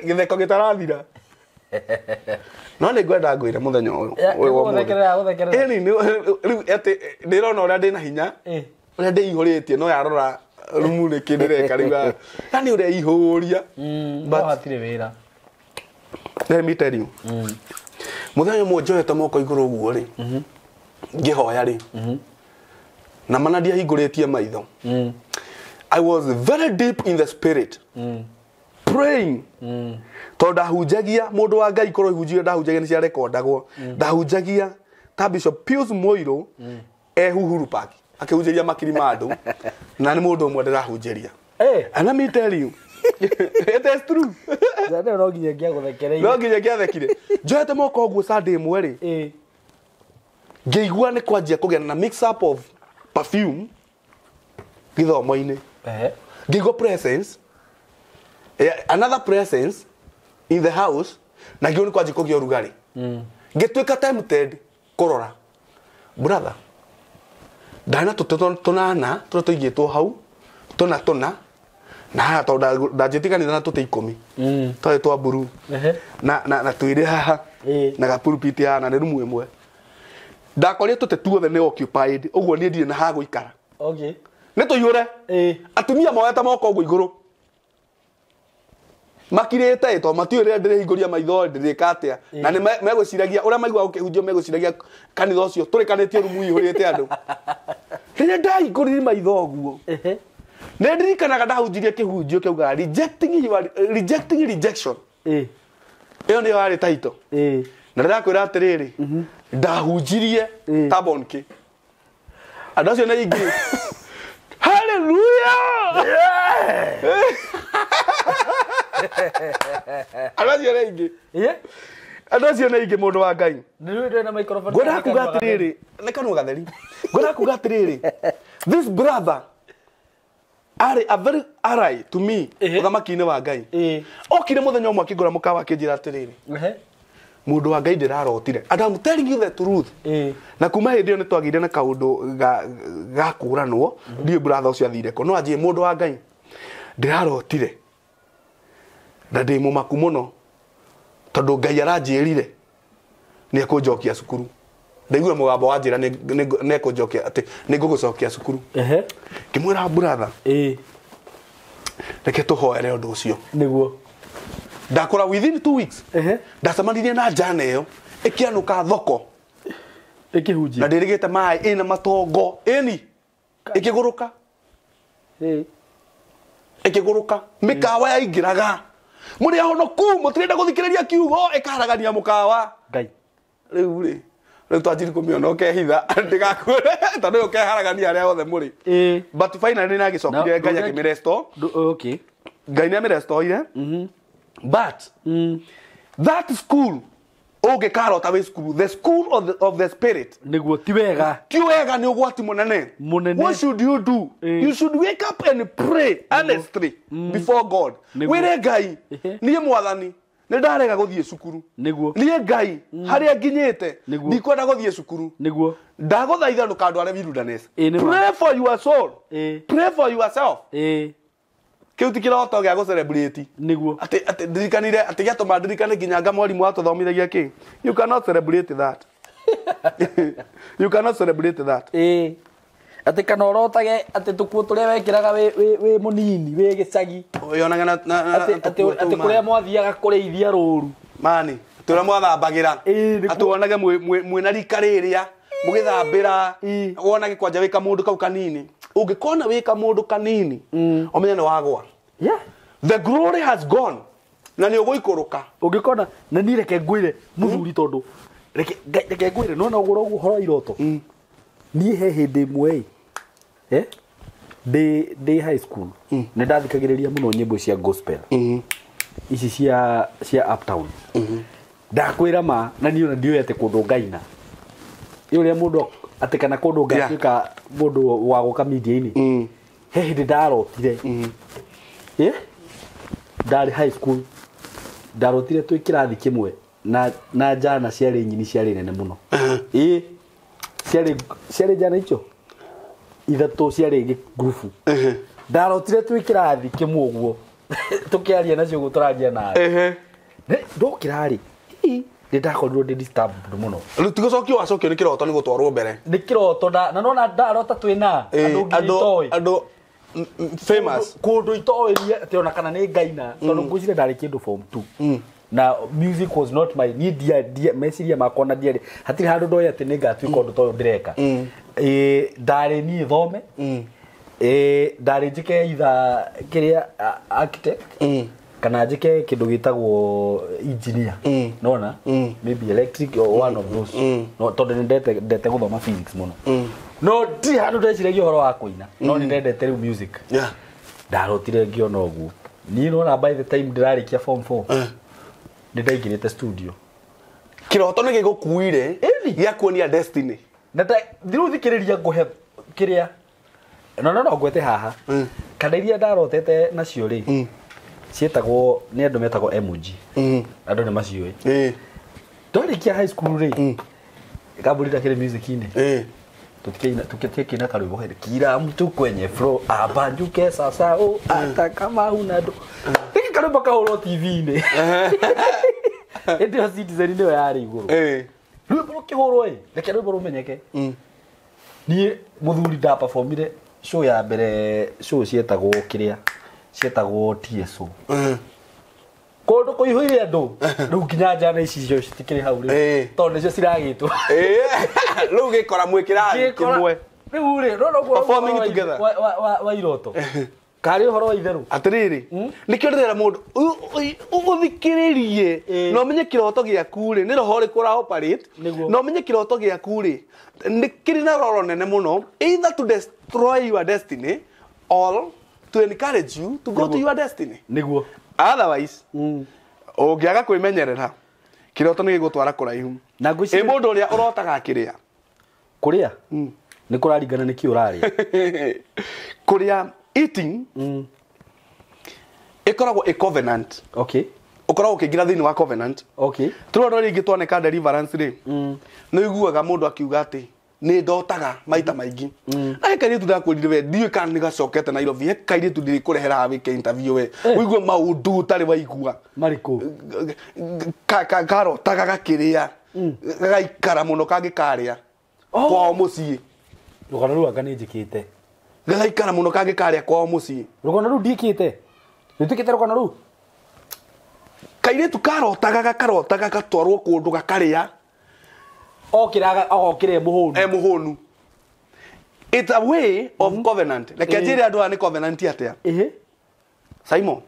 gĩtheko gĩtarathira no nĩ ngwenda ngwĩre mũthenya ũyũ rĩu atĩ ndĩrona ũrĩa ndĩna hinya ũrĩa ndĩihũrĩtie no yarora rumu nĩkĩ ndĩreka rĩu yani ũrĩa ihũria no hatirĩ wĩra. Let me tell you mũthenya ũmwe njoete moko igũrũ ũguo rĩ ngĩhoya rĩ na mana ndiahingũrĩtie maitho I was very deep in the spirit praying tondũ ndahunjagia mũndũ wa Ngai korwo ihunjio ndahunjagia nĩ ciarekondagwo ndahunjagia ta Bishop Pius Moiro Uhuru Park akĩhunjĩria makiri ma andũ na nĩ mũndũ ũmwe ndĩrahunjĩria. And let me tell you it is true. No nginya ngĩagũthekereire no nginya ngĩathekire njoete moko ũguo Sunday ĩmwe rĩ ngĩigua nĩ kwanjia kũgĩa na mix up of perfume gĩthomo-inĩ ngĩigua presence another presence in the house na ngĩona kwanjia kũgĩa ũrugarĩ ngĩtuĩka tempted kũrora brother ndarĩ na tũtĩ tũnana tũrĩa tũigĩtwo hau tũna tũna na haha tondũ ndanjĩtie kanitha na tũtĩ 10 twarĩ twa mburu na twĩrĩ haha na gapulpit haha na nĩ rumu ĩmwe ndakorire tũtĩ tuothe nĩ occupied ũguo niĩ ndirĩ na ha gũikara nĩ tũihũre atumia moete moko ũguo igũrũ makirĩte to matiũĩ rĩrĩa ndĩrĩhingũria maitho ndĩrĩka atĩa na nĩ megwĩciragia ũrĩa maiguaga ũkĩhunjio megwĩciragia kanitha ũcio tũrĩkanĩtie rumu ihũrĩte andũ rĩrĩa ndahingũrire maitho ũguo nĩ ndirikanaga ndahunjirie kĩhunjio kĩaugaga rejecting rejection ĩyo nĩyo yarĩ title na ndĩrakwĩra atĩrĩrĩ Ndahunjirie ta bonke. Andũ acio nĩ aingĩ. Hallelujah. Andũ acio nĩ aingĩ. Andũ acio nĩ aingĩ mũndũ wa Ngai. Ngwenda kuga atĩrĩrĩ, nĩ kanua gatheri. Ngwenda kuga atĩrĩrĩ, this brother arĩ a very ally to me ũthamaki-inĩ wa Ngai. Okire mũthenya ũmwe akĩngora mũkawa akĩnjĩra atĩrĩrĩ, mũndũ wa Ngai ndĩrarotire. And I'm telling you the truth. Na kuma hĩndĩ ĩyo nĩ twagĩire na kaũndũ ga kũranwo, ndiũĩ brother ũcio athire kũ. No anjĩre mũndũ wa Ngai ndĩrarotire na ndĩ mũmaku mũno tondũ Ngai aranjĩrire nĩ ekũnjokia cukuru. Ndaigua mũgambo wa njĩra nĩ ekũnjokia atĩ nĩ ngũgũcokia cukuru. Ngĩmwĩra brother, reke tũhoere ũndũ ũcio. Nĩguo. Ndakora within 2 weeks ndacemanirie na njana ĩyo ĩkĩanũka thoko ĩkĩhunjia na ndĩrĩgĩte maĩ ĩna matongo ĩni ĩkĩgũrũka ĩkĩgũrũka mĩkawa yaingĩraga mũrĩ ahonoku mũtirenda gũthikĩrĩria kiugo ĩkaharagania mũkawa. Ngai rĩu rĩ rĩu twanjiri kũmĩona ũkehitha ndĩgakuone tondũ ũkeharagania arĩa othe mũrĩ. But finally nĩ agĩcokire Ngai akĩmĩrestore. Okay. Ngai nĩ amĩrestoire. But that school ũngĩkarota wĩ school, the school of the spirit, nĩguo ti wega, ti wega, nĩ ũgwati mũnene. What should you do? You should wake up and pray earnestly before God. Wĩre Ngai, niĩ mwathani nĩ ndarega gũthiĩ cukuru. Nĩguo. Niĩ Ngai harĩa nginyĩte ndikwenda gũthiĩ cukuru. Nĩguo. Ndagũthaitha ndũkandware wilderness. Pray for your soul. Pray for yourself. Kĩu ti kĩroto gĩa gũ-celebrate. Nĩguo. Atĩ ndirikanire atĩ gĩatũma ndirikane nginya nga mwarimũ watũthomithagia kĩ. You cannot celebrate that. You cannot celebrate that. Atĩ kana ũrotage atĩ tũkuo tũrĩa wekĩraga wĩ mũnini wĩ gĩcagi. Yonaga na atĩ kũrĩa mwathiaga kũrĩithia rũru. Mani, tũrĩa mwathambagĩra. Atĩ wonage mwĩna rika rĩrĩa mũgĩthambĩra, wonage kwanja wĩ kamũndũ kau kanini. Ũngĩkona wĩ kamũndũ kanini, ũmenye nĩ wagwa. Yeah. The glory has gone. Na nĩ ũgũikũrũka. Ũngĩkona na niĩ reke ngwĩre mũthuri tondũ reke ngwĩre nona ũguo ũhoro wa iroto. Niĩ he hĩndĩ ĩmwe ĩ ndĩ high school nĩ ndathikagĩrĩria mũno nyĩmbo cia gospel ici cia uptown. Ndakwĩra ma na niĩ ona ndiũĩ atĩ kũndũ ngaina. Ĩ ũrĩa mũndũ atĩ kana kũndũ ngatuĩka mũndũ wa gũka media-inĩ. He hĩndĩ ndarotire. Ndarĩ high school ndarotire twĩ kĩrathi kĩmwe na njana ciarĩ nyini ciarĩ nene mũno. Ciarĩ njana icio ithatũ ciarĩ ngurubu. Ndarotire twĩ kĩrathi kĩmwe ũguo tũkĩaria nacio ũguo tũraria nawe. Ndokĩra rĩ nĩ ndakorirwo ndĩ disturbed mũno. Rĩu ti gũcokio wacokio nĩ kĩroto nĩ gũtwarwo mbere. Nĩ kĩroto na nona ndarota twĩna andũ nginya itoĩ. Andũ famous kũndũ itoĩ atĩ ona kana nĩ ngaina tondũ ngwĩciria ndarĩ kĩndũ form 2. Na music was not my need dia meciria makwa na ndiarĩ hatirĩ handũ ndoĩ atĩ nĩ ngatuĩka ũndũ ta ũyũ ndĩreka. Ndarĩ niĩ thome. Ndarĩ njĩke either kĩrĩa architect kana njĩke kĩndũ gĩtagwo engineer. Nona maybe electric or one of those. No tondũ nĩ ndete gũthoma physics mũno. No ndirĩ handũ ndeciragia ũhoro wa kũina. No nĩ ndendete rĩu music. Ndarotire ngĩona ũguo. Niĩ nona by the time ndĩrarĩkia form 4 nĩ ndaingĩrĩte studio. Kĩroto nĩ gĩgũkuire gĩakuonia destiny. Na rĩu thikĩrĩria ngũhe kĩrĩa no ngwete haha. Kana iria ndarotete nacio rĩ ciĩtagwo nĩ andũ metagwo MG. Andũ nĩ maciũĩ. Ndarĩkia high school rĩ kambuni ndakĩrĩ music-inĩ. Tukitia karwĩmbo hĩndĩ kila mtu kwenye flow abanjuke sasa o hata kama huna do. Rĩngĩ karwĩmbo kahũrwo TV-inĩ. Ĩndĩ yo Citizen nĩyo yarĩ igũrũ. Rwĩmbo rũkĩhũrwo ĩ reke rwĩmbo rũmenyeke. Niĩ mũthuri ndaperformire show ya mbere, show cietagwo kĩrĩa cietagwo TSO. Kũndũ kũihũire andũ rĩu nginya njana ici cio citikĩrĩ hau rĩu tondũ nĩcio ciragĩtwo. Rĩu gĩkora mwĩ kĩrathi kĩmwe. Rĩu rĩ no performing together wa iroto. Karĩ ũhoro wa itherũ. Atĩrĩrĩ, nĩkĩo ndĩrera mũndũ ũthikĩrĩrie na ũmenye kĩroto gĩaku rĩ nĩ roho ũrĩkũ ũra operate, na ũmenye kĩroto gĩaku rĩ nĩ kĩrĩ na roro nene mũno, either to destroy your destiny or to encourage you to go to your destiny. Nĩguo. Otherwise, ũngĩaga kwĩmenyerera kĩroto nĩ gĩgũtwara kũraihu. Na ngwĩciria mũndũ ũrĩa ũrotaga akĩrĩa. Kũrĩa? Nĩ kũraringana nĩ kĩ ũrarĩa. Kũrĩa, eating ĩkoragwo ĩ covenant. Okay. Ũkoragwo ũkĩingĩra thĩinĩ wa covenant. Okay. Tũrona andũ arĩa aingĩ twaneka deliverance rĩ, nĩ ũiguaga mũndũ akiuga atĩ nĩ ndotaga maita maingĩ. Na he kairĩtu ndakwĩrire we, ndiũĩ kana nĩ gacokete Nairobi, he kairĩtu ndĩrĩkũrehera haha wĩke interview we. Ũigue maũndũ ũtarĩ waigua. Marĩkũ? Karotaga gakĩrĩa, gagaikara mũno kangĩkarĩa kwao mũciĩ. Rũgano rũu anga nĩ njĩkĩte. Gagaikara mũno kangĩkarĩa kwao mũciĩ. Rũgano rũu ndiĩkĩte. Nĩtwĩkĩte rũgano rũu? Kairĩtu karotaga gakarotaga gatwarwo kũndũ gakarĩa. Okĩraga agokĩra mũhũnu. E mũhũnu. It's a way of covenant. Reke njĩre andũ aya nĩ covenant atĩa. Simon.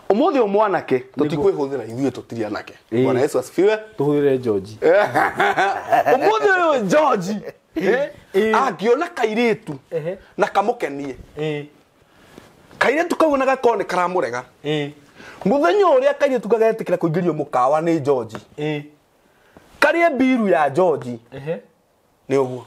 Ũmũthĩ ũyũ mwanake tũtikwĩhũthĩra ithuĩ tũtirĩ anake. Bwana Yesu asifiwe. Tũhũthĩre George. Ũmũthĩ ũyũ George angĩona kairĩtu na kamũkenie. Kairĩtu kau na gakorwo nĩ karamũrega. Mũthenya ũrĩa kairĩtu gagetĩkĩra kũingĩrio mũkawa nĩ George. Karĩe mbiru ya George. Nĩ ũguo.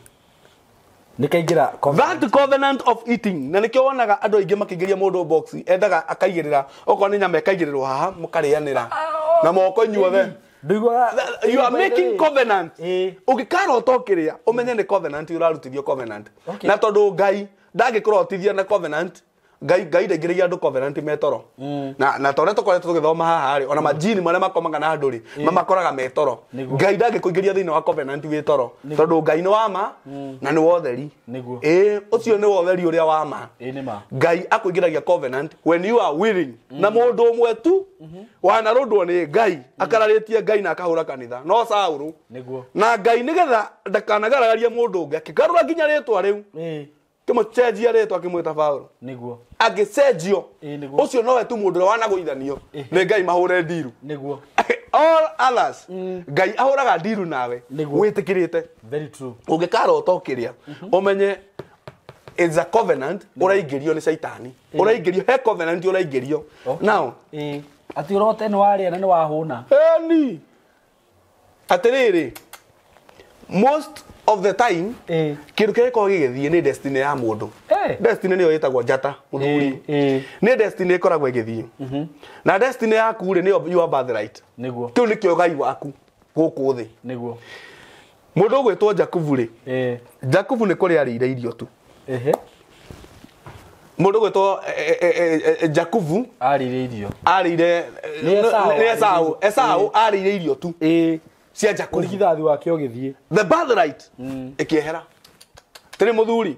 Nĩ kaingĩra that covenant of eating. Na nĩkĩo wonaga andũ aingĩ makĩingĩria mũndũ box endaga akaigĩrĩra okorwo nĩ nyama ĩkaigĩrĩrwo haha mũkarĩanĩra na moko inyuothe. You are making covenant. Ũngĩkarota ũkĩrĩa ũmenye nĩ covenant ũrarutithio covenant. Na tondũ Ngai ndangĩkũrotithia na covenant, Ngai ndaingĩragia andũ covenant metoro. Na tondũ tũkoretwo tũgĩthoma haha rĩ, ona majini marĩa makomaga na andũ rĩ, mamakoraga metoro. Ngai ndangĩkũingĩria thĩinĩ wa covenant wĩ toro. Tondũ Ngai nĩ wa ma na nĩ wa ũtheri. Ũcio nĩ wa ũtheri ũrĩa wa ma. Ngai akũingĩragia covenant when you are willing. Na mũndũ ũmwe tu wanarũndwo nĩ Ngai, akararĩtie Ngai na akahũra kanitha. No Saũlũ. Na Ngai nĩgetha ndakanagaragarie mũndũ ũngĩ, akĩgarũra nginya rĩtwa rĩu. Kĩmũcenjia rĩtwa akĩmwĩta Paũlũ. Nĩguo. Angĩcenjio, ũcio nowe tu mũndũ ũrĩa wanagũithanio nĩ Ngai mahũre ndiru. Nĩguo. All others, Ngai ahũraga ndiru nawe wĩtĩkĩrĩte. Very true. Ũngĩkarota ũkĩrĩa, ũmenye it's a covenant ũraingĩrio nĩ Caitani. Ũraingĩrio, he covenant ũraingĩrio. Now, atĩ ũrote nĩ warĩa na nĩ wahũna. Eni. Atĩrĩrĩ, most of the time kĩndũ kĩrĩa gĩkoragwo gĩgĩthiĩ nĩ destiny ya mũndũ. Destiny nĩyo ĩtagwo njata mũthuri. Nĩ destiny ĩkoragwo ĩgĩthiĩ. Na destiny yaku rĩ nĩyo your birthright. Nĩguo. Kĩu nĩkĩo Ngai waku gũkũ thĩ. Nĩguo. Mũndũ ũgwĩtwo Jakubu rĩ, Jakubu nĩ kũrĩa arĩire irio tu. Mũndũ ũgwĩtwo Jakubu arĩire irio. Arĩire nĩ Esau arĩire irio tu. Cia Jakubu. Ũrigithathi wake ũgĩthiĩ. The birthright ĩkĩehera. Tĩrĩ mũthuri,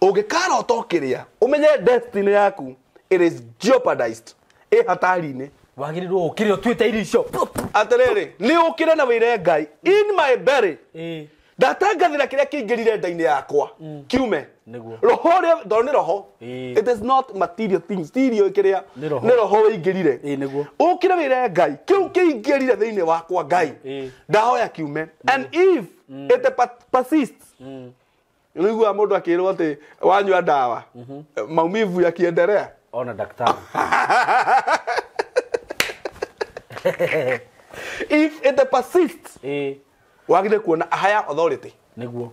ũngĩkarota ũkĩrĩa, ũmenye destiny yaku it is jeopardized. Ĩ hatari-inĩ. Wagĩrĩirwo ũkĩrĩa ũtuĩte irio icio. Atĩrĩrĩ, nĩ ũkĩre na wĩre Ngai, in my belly. Ndatangathĩra kĩrĩa kĩingĩrire nda-inĩ yakwa kiume. Roho ũrĩa, tondũ nĩ roho. It is not material things. Ti irio kĩrĩa, nĩ roho wĩingĩrire. Ũkĩre wĩre Ngai, kĩu kĩingĩrire thĩinĩ wakwa Ngai. Ndahoya kiume. And if it persists, nĩũiguaga mũndũ akĩrwo atĩ wanyua ndawa, maumivu yakiendelea. Ona daktari. If it persists, wagĩrĩire kuona a higher authority. Nĩguo.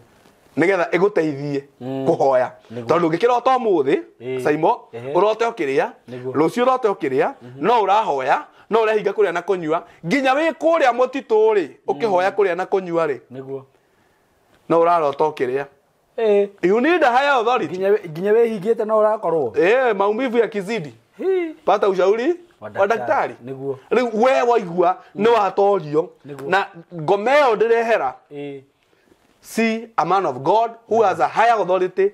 Nĩgetha ĩgũteithie kũhoya. Tondũ ũngĩkĩrota ũmũthĩ, Saimo, ũrote ũkĩrĩa, rũciũ ũrote ũkĩrĩa, no ũrahoya, no ũrehinga kũrĩa na kũnyua, nginya wĩ kũrĩa mũtitũ rĩ, ũkĩhoya kũrĩa na kũnyua rĩ. Nĩguo. No ũrarota ũkĩrĩa. You need a higher authority. Nginya wĩhingĩte no ũrakorwo. Maumivu ya kizidi. Pata ushauri wa daktari. Nĩguo. Rĩu we waigua nĩ watorio na ngoma ĩyo ndĩrehera. See a man of God who has a higher authority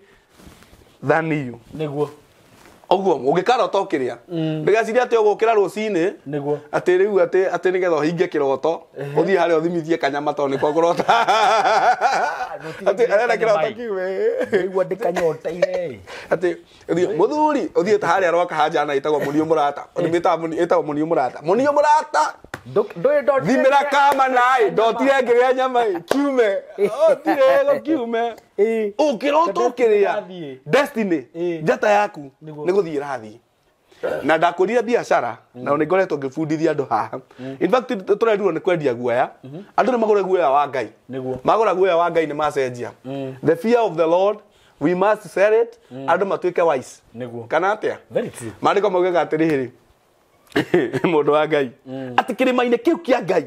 than you. Nĩguo. Ũguo ũngĩkarota ũkĩrĩa ndĩgeciria atĩ ũgũkĩra rũcinĩ Nĩguo. atĩ rĩu atĩ nĩgetha ũhinge kĩroto ũthiĩ harĩa ũthimithie kanyama tondũ nĩko kũrota atĩ arenda kĩroto kiume Nĩguo ndĩkanyoteire. atĩ ũthiĩ mũthuri ũthiĩ ta harĩa rwaka hanjana ĩtagwo mũniũ mũrata ĩtagwo mũniũ mũrata mũniũ mũrata thimĩra kama naĩ ndotire ngĩrĩa nyama ĩ kiume otire gũkiume ũngĩrota ũkĩrĩa destiny njata yaku nĩ gũthiĩ ĩrathiĩ na ndakũrire biacara na nĩ ngoretwo ngĩbundithia andũ haha in fact tũrerirwo nĩ kwendia guoya andũ nĩ magũre guoya wa Ngai magũra guoya wa Ngai nĩ macenjia the fear of the Lord we must sell it andũ matuĩke wise kana atĩa maandĩko maugaga atĩrĩrĩ mũndũ wa Ngai atĩ kĩrĩma-inĩ kĩu kĩa Ngai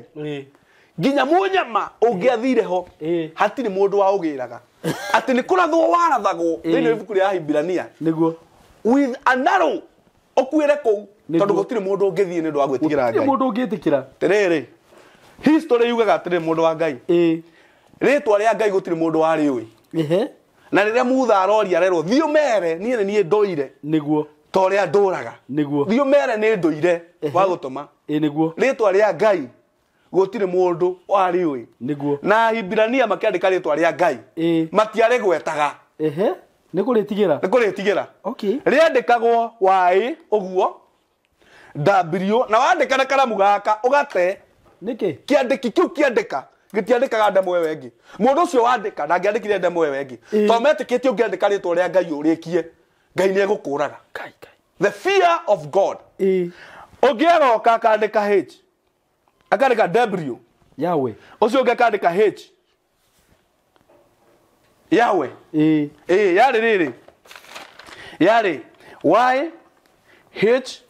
nginya mũnyama ũngĩathire ho hatirĩ mũndũ wa ũgĩraga atĩ nĩ kũrathwo warathagwo thĩinĩ wa ibuku rĩa Ahibirania nĩguo with a narrow ũkuĩre kũu tondũ gũtirĩ mũndũ ũngĩthiĩ nĩ ũndũ wa gwĩtigĩra Ngai gũtirĩ mũndũ ũngĩtĩkĩra atĩrĩrĩ history yugaga atĩrĩ mũndũ wa Ngai rĩtwa rĩa Ngai gũtirĩ mũndũ warĩũĩ na rĩrĩa Mutha aroria arerwo thiĩ ũmere niĩ nĩ niĩ ndũire nĩguo ta ũrĩa ndũraga nĩguo thiĩ ũmere nĩ ndũire wa gũtũma nĩguo rĩtwa rĩa Ngai gũtirĩ mũndũ warĩũĩ nĩguo na Ahibirania makĩandĩka rĩtwa rĩa Ngai matiarĩgwetaga nĩ kũrĩtigĩra nĩ kũrĩtigĩra okay rĩandĩkagwo Y ũguo W na wandĩka na karamu gaka ũgate nĩkĩ kĩandĩki kĩu kĩandĩka gĩtiandĩkaga ndemwa ĩyo ĩngĩ mũndũ ũcio wandĩka ndangĩandĩkire ndemwa ĩyo ĩngĩ tondũ metĩkĩtie ũngĩandĩka rĩtwa rĩa Ngai ũrĩkie Ngai nĩ egũkũraga the fear of God ũngĩ aroka akandĩka H akandĩka W Yahweh ũcio ũngĩ akandĩka H Yahweh yarĩ rĩrĩ yarĩ Y H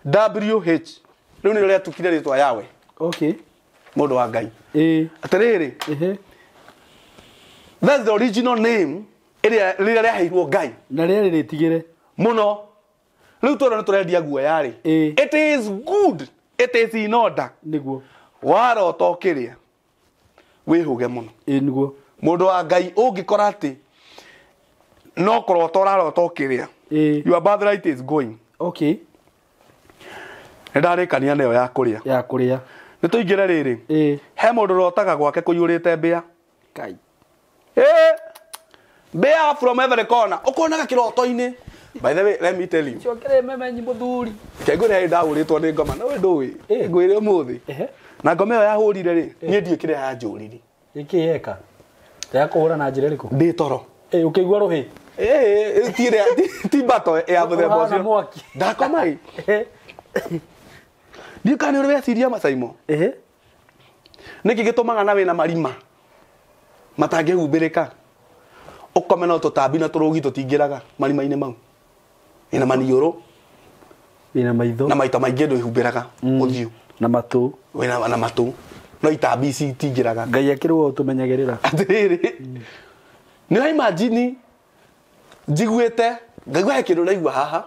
W H rĩu nĩrĩo rĩatukire rĩtwa Yahweh okay mũndũ wa Ngai atĩrĩrĩ that's the original name ĩrĩa rĩrĩa rĩaheirwo Ngai na rĩarĩ rĩtigĩre mũno rĩu tondũ nĩ tũrendia guoya rĩ it is good it is in order nĩguo warota ũkĩrĩa wĩhũge mũno nĩguo mũndũ wa Ngai ũngĩkora atĩ no kũrota ũrarota ũkĩrĩa your birthright is going okay nĩ ndarĩkania nayo ya kũrĩa ya kũrĩa nĩ tũingĩre rĩrĩ he mũndũ ũrotaga gwake kũiyũrĩte mbĩa Kai mbĩa from every corner ũkonaga kĩroto-inĩ by the way let me tell you cokere memenyi mũthuri kengũrĩ hĩndĩ ndahũrĩtwo nĩ ngoma no ndũĩ ngwĩre ũmũthĩ na ngoma ĩyo yahũrire rĩ niĩ ndiũĩ kĩrĩa yanjũrire ĩkĩ yeka yakũhũra na njĩra ĩrĩkũ ndĩ toro ũkĩigua rũhĩ ti mbato ya mũthemba Ũhana ũcio mwaki. ndakoma ĩ ndiũ kana nĩ ũrĩ weciria macaimo nĩkĩ gĩtũmaga na wĩna marima matangĩhumbĩrĩka ũkome no tũtambi na tũrũgi tũtingĩraga marima-inĩ mau wĩna maniũrũ wĩna maitho na maita maingĩ ndwĩhumbĩraga ũthiũ na matũ wĩna na matũ no itambi ici itingĩraga Ngai akĩrĩ we ũtũmenyagĩrĩra atĩrĩrĩ nĩ ũra imagine njiguĩte ngaigua he kĩndũ ndaigua haha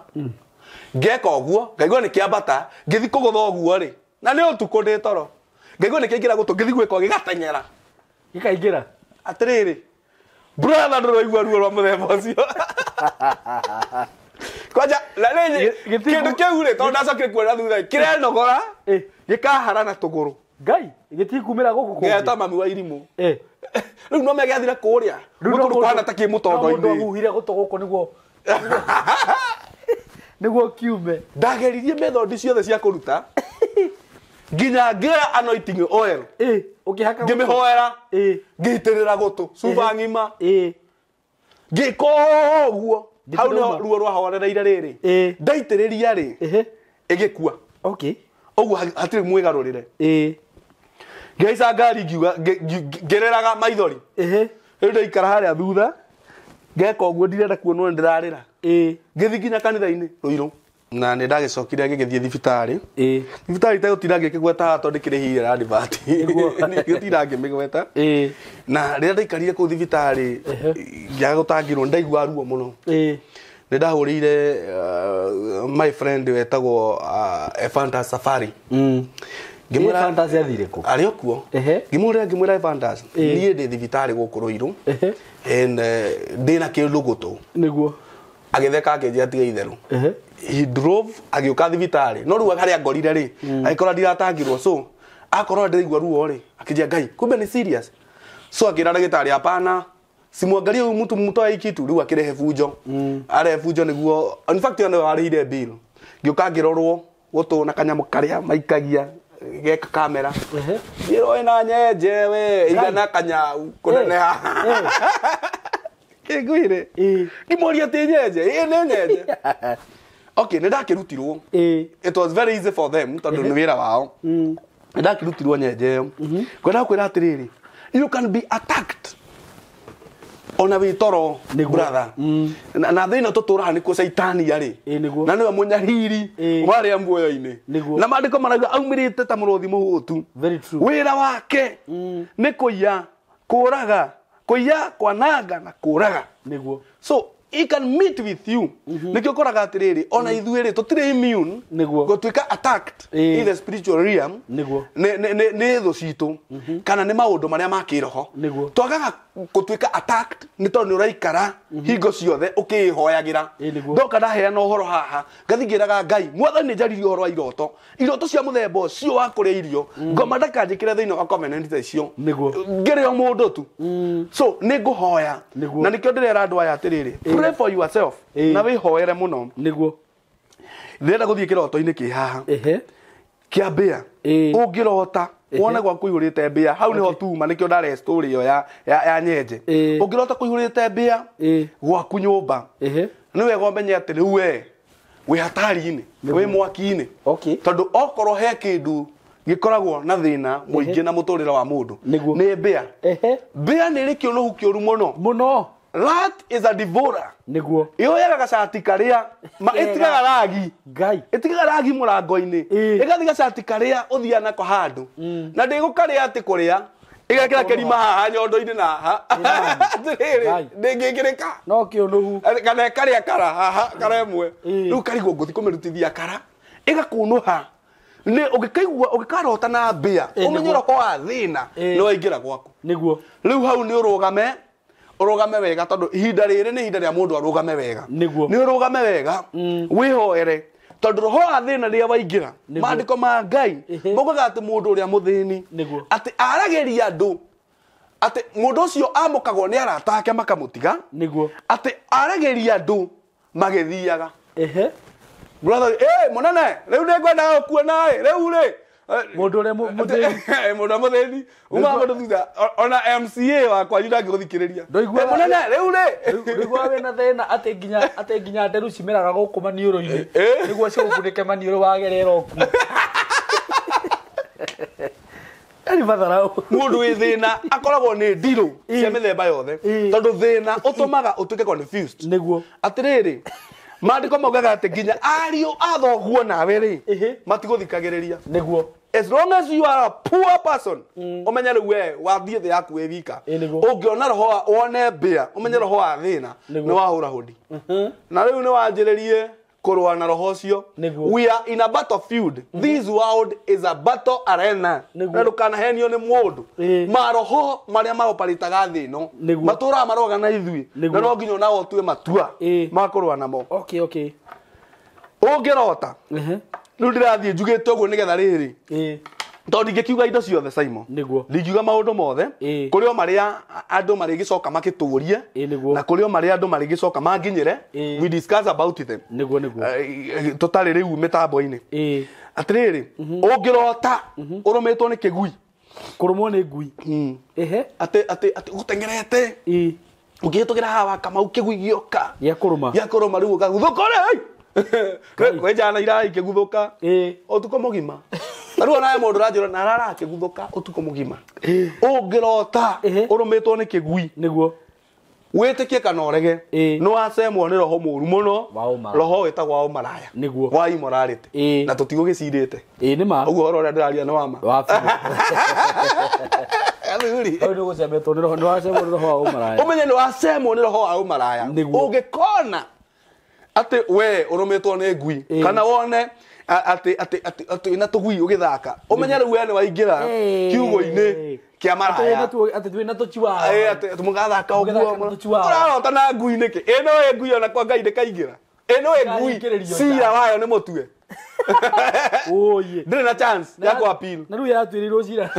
ngeka ũguo ngaigua nĩ kĩambata ngĩthi kũgũtha ũguo rĩ na nĩ ũtukũ ndĩ toro ngaigua nĩ kĩaingĩra gũtũ ngĩthi gwĩka gĩgateng'era gĩkaingĩra atĩrĩrĩ brother ndũraigua ruo rwa mũthemba ũcio kwanja na rĩrĩ kĩndũ kĩu rĩ tondũ ndacokire kuona thutha kĩrenogora gĩkahara na tũgũrũ Ngai gĩtikumĩra gũkũ kũngĩ ngeta mami wa irimũ rĩu no megĩathire kũrĩa Rĩu no kũndũ kũhana ta kĩ no mũndũ mũtondo-inĩ ahuhire gũtũ gũkũ nĩguo nĩguo kiume ndageririe methodi ciothe cia kũruta nginya ngĩoya anointing oil ũkĩhaka gũtũ. ngĩmĩhoera ngĩitĩrĩra gũtũ cuba ng'ima ngĩka ũguo hau nĩho ruo rwahorereire rĩrĩ ndaitĩrĩria rĩ ĩgĩkua okay ũguo hatirĩ mwĩgarũrĩre ngĩhaica ngari ngiuga ngĩrĩraga maithori rĩu ndaikara harĩa thutha ngeka ũguo ndirenda kuonwo nĩ ndĩrarĩra ngĩthiĩ nginya kanitha-inĩ Rũirũ na nĩ ndagĩcokire ngĩgĩthiĩ thibitarĩ thibitarĩ itegũtinda ngĩkĩgweta haha tondũ ndĩkĩrĩhire advert ngĩtinda ngĩmĩgweta na rĩrĩa ndaikarire kũu thibitarĩ ngĩaga gũtangĩrwo nĩ ndaigua ruo mũno nĩ ndahũrĩire my friend wetagwo Evantas Safari ngĩmwĩra Evantas athire kũ arĩ o kuo ngĩmũrĩra ngĩmwĩra Evantas niĩ ndĩ thibitarĩ gũkũ Rũirũ and ndĩna kĩndũ gũtũ nĩguo Agĩtheka akĩnjĩra tiga itherũ. He drove agĩũka thibitarĩ no rĩu harĩa ngorire rĩ agĩkora ndiratangirwo so akorwo ndĩraigua ruo rĩ akĩnjĩra Ngai kumbe nĩ serious. So akĩra ndagĩtarĩ hapana simwangalie huyu mtu mtoe hii kitu rĩu akĩrehe bunjo. Arehe bunjo nĩguo in fact nĩwe warĩhire bill. Ngĩũka ngĩrorwo gũtũ na kanyamũ karĩa maikagia geka kamera. Ngĩrwo ĩna nyenje we igana kanyau kũneneha. Kĩngwire. Ngĩmũria ti nyenje ĩ nĩ nyenje. Okay, nĩ ndakĩrutirwo. It was very easy for them tondũ nĩ wĩra wao. Nĩ ndakĩrutirwo nyenje ĩyo. Ngwenda kwĩra atĩrĩrĩ, you can be attacked ona wĩ toro brother. Na thĩna tũtũraga nĩkuo caitani arĩ. Na nĩwe mũnyariri warĩa muoyo-inĩ. Na maandĩko marauga aumĩrĩte ta mũrũthi mũhũtu. Very true. Wĩra wake nĩ kũiya, kũraga, kũiya, kwananga na kũraga. Nĩguo. So he can meet with you. Nĩkĩo ũkoraga atĩrĩrĩ ona ithuĩ rĩ tũtirĩ immune gũtuĩka attacked in the spiritual realm. Nĩguo. Nĩ thũ citũ kana nĩ maũndũ marĩa ma kĩroho. Nĩguo. Twagaga gũtuĩka attacked nĩ tondũ nĩ ũraikara hingo ciothe ũkĩĩhoyagĩra. Ndoka ndaheana ũhoro haha ngathi ngĩraga Ngai mwathani nĩ njaririe ũhoro wa iroto iroto cia mũthemba ũcio wa kũrĩa irio ngoma ndakanjĩkĩre thĩinĩ wa covenant ta icio. Nĩguo. Ngĩrĩ o mũndũ tu. So nĩ ngũhoya. Na nĩkĩo ndĩrera andũ aya atĩrĩrĩ, pray for yourself na wĩhoere mũno. Nĩguo. Ndĩrenda gũthiĩ kĩroto-inĩ kĩ haha kĩa mbĩa. Ũngĩrota wone gwaku kũihũrĩte mbĩa hau nĩho tuma nĩkĩo ndare story ĩyo ya nyenje. Ũngĩrota kũihũrĩte mbĩa gwaku nyũmba nĩ wega ũmenye atĩ rĩu we wĩ hatari-inĩ, wĩ mwaki-inĩ. Tondũ okorwo he kĩndũ gĩkoragwo na thĩna mũingĩ na mũtũrĩre wa mũndũ nĩ mbĩa. Mbĩa nĩ ĩrĩ kĩũnũhu kĩũru mũno mũno. Rat is a devourer. Nĩguo. Yoyaga gacati karĩa ĩtigaga ragi. Ngai. Ĩtigaga ragi mũrango-inĩ. Ĩgathiĩ gacati karĩa ũthiaga nako handũ. Na ndĩgũkarĩa atĩ kũrĩa. Ĩgekĩra kĩrima haha nyondo-inĩ na haha. Atĩrĩrĩ, ndĩngĩkĩrĩka. No kĩũnũhu. Kana ĩkarĩa kara haha kara ĩmwe. Rĩu karigwo ngũthiĩ kũmĩrutithia kara. Ĩgakũnũha. Nĩ ũngĩkaigua ũngĩkarota na mbĩa, ũmenye roho wa thĩna nĩ waingĩra gwaku. Nĩguo. Rĩu hau nĩ ũrũgame ũrũgame wega tondũ ihinda rĩrĩ nĩ ihinda rĩa mũndũ arũgame wega. Nĩguo. Nĩ ũrũgame wega wĩhoere tondũ roho wa thĩna rĩrĩa waingĩra maandĩko ma Ngai maugaga atĩ mũndũ ũrĩa mũthĩni atĩ aragĩria andũ atĩ mũndũ ũcio amũkagwo nĩ arata ake makamũtiga. Nĩguo. Atĩ aragĩria andũ magĩthiaga. Brother, mũnene rĩu nĩngwendaga gũkuona ĩ rĩu rĩ Mũndũ ũrĩa mũthĩni. Mũndũ ũrĩa mũthĩni. Uma mũndũ thutha ona MCA wakwa nyu ndangĩgũthikĩrĩria. Mũnene rĩu rĩ. Ndũiguaga wĩna thĩna atĩ nginya nderu cimeraga gũkũ maniũrũ-inĩ. Nĩguo cigũkunĩke maniũrũ wagerera ũkuo. Yaani matharaũ. Mũndũ wĩ thĩna akoragwo nĩ ndirũ cia mĩthemba yothe. Tondũ thĩna ũtũmaga ũtuĩke confused. Nĩguo. Atĩrĩrĩ, maandĩko maugaga atĩ nginya ariũ a thoguo nawe rĩ matigũthikagĩrĩria. Nĩguo. As long as you are a poor person, ũmenye rĩu we wathiĩ thĩ yaku wĩ wika. Ũngĩona roho wone mbĩa, ũmenye roho wa thĩna nĩ wahũra hũndi. Na rĩu nĩ wanjĩrĩrie kũrũa na roho ũcio. We are in a battlefield. This world is a battle arena. Na ndũkanahenio nĩ mũndũ. Maroho marĩa maoparĩtaga thĩ ĩno matũraga maroga na ithuĩ. Na no nginya onawe ũtue matua ma kũrũa namo. Okay, okay. Ũngĩrota rĩu ndĩrathiĩ njugĩte ũguo nĩgetha rĩrĩ tondũ ndingĩkiuga indo ciothe Simon. Nĩguo. Ndingiuga maũndũ mothe. Kũrĩ o marĩa andũ marĩgĩcoka makĩtũrie na kũrĩ o marĩa andũ marĩgĩcoka manginyĩre. We discuss about them. Nĩguo nĩguo. Tũtarĩ rĩu mĩtambo-inĩ. Atĩrĩrĩ, ũngĩrota ũrũmĩtwo nĩ kĩgui. Kũrũmwo nĩ ngui. Atĩ atĩ atĩ ũgũteng'erete. Ũngĩhĩtũkĩra haha wa Kamau kĩgui gĩoka. Gĩa kũrũma. Gĩa kũrũma rĩu ũkaguthũka rĩ. Kwenjana irai kĩguthũka. Ũtukũ mũgima. Na rĩu onawe mũndũ ũranjĩra na arara akĩguthũka ũtukũ mũgima. Ũngĩrota ũrũmĩtwo nĩ kĩgui. Nĩguo. Wĩtĩkie kana ũrege nĩ wacemwo nĩ roho mũru mũno. Roho wĩtagwo wa ũmaraya. Nĩguo. Wa immorality. Na tũtigũgĩcirĩte. Nĩ ma. Ũguo ũhoro ũrĩa ndĩraria nĩ wa ma. Wa biũ. Athuri. Hau nĩ ũgũcemetwo nĩ roho, nĩ wacemwo nĩ roho wa ũmaraya. Ũmenye nĩ wacemwo nĩ roho wa ũmaraya. Ũngĩkona atĩ we ũrũmĩtwo nĩ ngui kana wone atĩ atĩ atĩ atĩ wĩna tũgui ũgĩthaka ũmenye rĩu we nĩ waingĩra kiugo-inĩ Kĩa maraya. Atĩ twĩ na tũchiwawa. Atĩ mũgathaka ũguo. Ũrarota na ngui nĩkĩ? Ĩno ĩ ngui ona kwa Ngai ndĩkaingĩra. Ĩno ĩ ngui cira wayo nĩ mũtue. Oye. Ndĩrĩ na chance ya kũ appeal. Na rĩu yatuĩrĩirwo cira.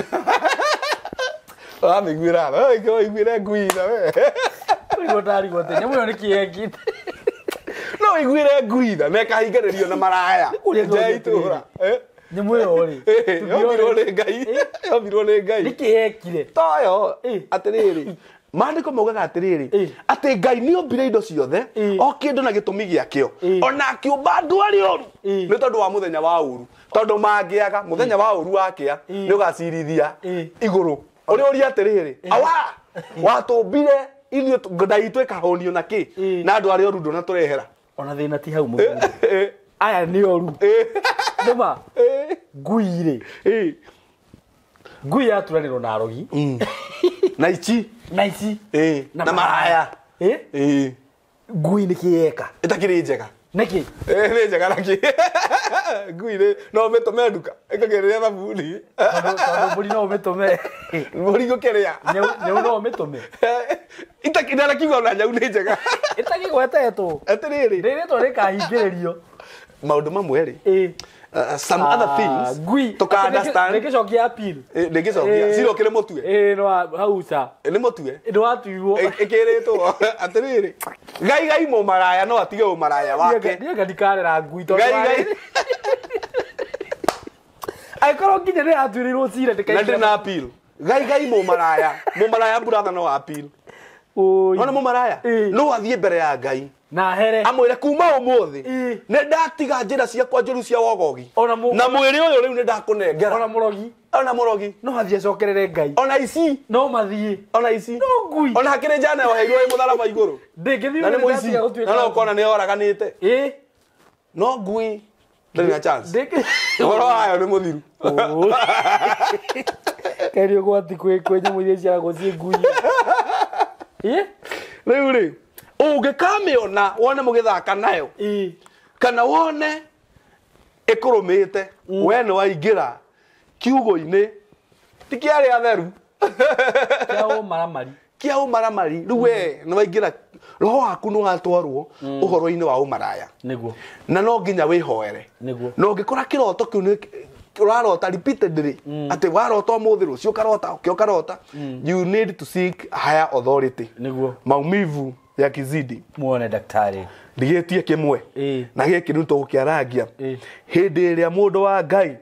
Ũramĩiguĩra tha. Ũiguĩre ngui tha we. Ũrigwo ndarigwo atĩ nyamũ ĩyo nĩkĩ yekĩte. No ũiguĩre ngui tha na ĩkahingĩrĩrio na maraya. Nja ya itũũra. Nyamũ ĩyo rĩ. Yombirwo nĩ Ngai. Yombirwo nĩ Ngai. Nĩkĩ yekire? Toyo. Atĩrĩrĩ. Maandĩko maugaga atĩrĩrĩ atĩ Ngai nĩ ombire indo ciothe o kĩndũ na gĩtũmi gĩakĩo ona akĩũmba andũ arĩa oru nĩ tondũ wa mũthenya wa ũru tondũ mangĩaga mũthenya wa ũru wakĩa nĩ ũgacirithia igũrũ ũrĩa ũria atĩrĩrĩ awa watũmbire ithuĩ nda itũ ĩkahũnio na kĩ na andũ arĩa oru ndũnatũrehera ona thĩna ti hau mũthuri aya nĩ oru nĩma ngui rĩ ngui yaturanĩrwo na arogi na ici na ici na maraya ngui nĩkĩ yeka ĩtakĩrĩ njega nĩkĩ nĩ njega nakĩ ngui rĩ no ũmĩtũme nduka ĩkakĩrĩria thabuni tondũ mbũri no ũmĩtũme mbũri gũkĩrĩa nyau no ũmĩtũme ndanakiuga ona nyau nĩ njega ĩtagĩgwetetwo atĩrĩrĩ rĩrĩtwa rĩkahingĩrĩrio maũndũ mamwe rĩ some other things ngui tuka understand ndĩngĩcokia appeal ndĩngĩcokia cira ũkĩrĩ mũtue no hau ca nĩ mũtue nĩwatuirwo ĩkĩrĩtwo atĩrĩrĩ gai gai mũmaraya no atige ũmaraya wake niĩ anga ndikarera ngui tondũ gai gai angĩkorwo nginya nĩ yatuĩrĩirwo cira na ndĩrĩ na appeal gai gai mũmaraya mũmaraya brother no appeal nona mũmaraya no athiĩ mbere ya Ngai na here amwĩre kuma ũmũthĩ nĩ ndatiga njĩra ciakwa njũru cia wogogi na mwĩrĩ ũyũ rĩu nĩ ndakũnengera ona mũrogi no athiĩ acokerere Ngai ona ici no mathiĩ ona ici no ngui ona hakĩrĩ njana yoheirwo ĩ mũtharaba igũrũ ndĩngĩthiĩ na nĩ mũici na no ũkona nĩ yoraganĩte no ngui ndĩrĩ na chance ũhoro wayo nĩ mũthiru kaĩ nĩ ũgwati kwĩ nyamũ iria iciaragwo ciĩ ngui rĩu rĩ ũngĩkamĩona wone mũgĩthaka nayo kana wone ĩkũrũmĩte we nĩ waingĩra kiugo-inĩ ti kĩa arĩa atheru kĩa ũmaramari kĩa ũmaramari rĩu we nĩ waingĩra roho waku nĩ watwarwo ũhoro-inĩ wa ũmaraya nĩguo na no nginya wĩhoere nĩguo na ũngĩkora kĩroto kĩu nĩ ũrarota repeatedly atĩ warota ũmũthĩ rũciũ ũkarota ũkĩ ũkarota you need to seek higher authority nĩguo maumivu ya kizidi muone daktari ndigĩtie kĩmwe na gĩkĩ nĩ tũgũkĩarangia hĩndĩ ĩrĩa mũndũ wa Ngai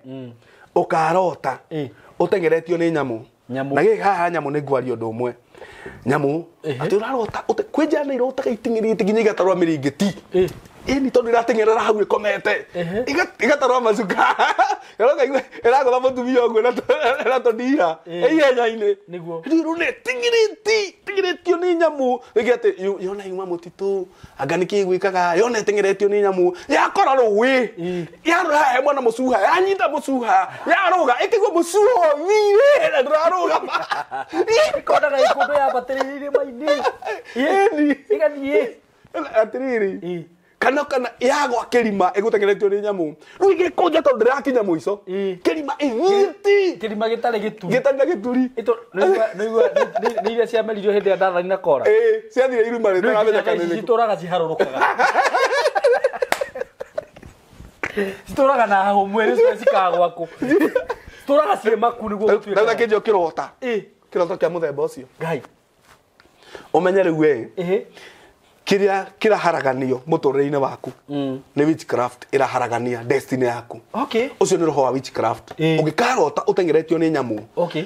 ũkarota ũteng'eretio nĩ nyamũ na gĩkĩ haha nyamũ nĩ ngwaria ũndũ ũmwe nyamũ atĩ ũrarota kwĩ njana irotaga iting'ĩrĩte nginya igatarũra mĩrĩngĩti ĩni tondũ irateng'erera hau ĩkomete igatarũra macuka ĩroka ĩragũtha mũtumia ũguo na tũndira ihenya-inĩ rĩu nĩ ting'ĩrĩtio nĩ nyamũ rĩngĩ atĩ yona yuma mũtitũ anga nĩkĩ gwĩkaga yona ĩteng'eretio nĩ nyamũ yakora rũĩ yarora he mwana mũcuha yanyita mũcuha yarũga ĩkaigua mũcuha ũthire na ndũrarũgama ĩkonaga ĩkũndũ yambatĩrĩire irĩma-inĩ ĩni ĩgathiĩ atĩrĩrĩ kana kana yagwa kĩrima ĩgũteng'eretio nĩ nyamũ rĩu ĩgĩkũnja tondũ ndĩrakinya mũico kĩrima ĩthiĩti kĩrima gĩtarĩ gĩturi gĩtarĩ na gĩturi nĩ iria ciameririo hĩndĩ ya Dathani na Kora ciathire iruma rĩtaramenyeka nĩ rĩkũ citũraga ciharũrũkaga citũraga na hahũ mwĩrĩ cikagwa kũ citũraga ciĩ maku nĩguo gũtuĩka rĩu kĩnjũ kĩrota kĩroto kĩa mũthemba ũcio Ngai ũmenye rĩu we kiria kiraharaganio muturire-inĩ waku nĩ witchcraft iraharagania destiny yaku. Okay. Ucio nĩ roho wa witchcraft. Ũngĩkarota ũteng'eretio nĩ nyamũ. Okay.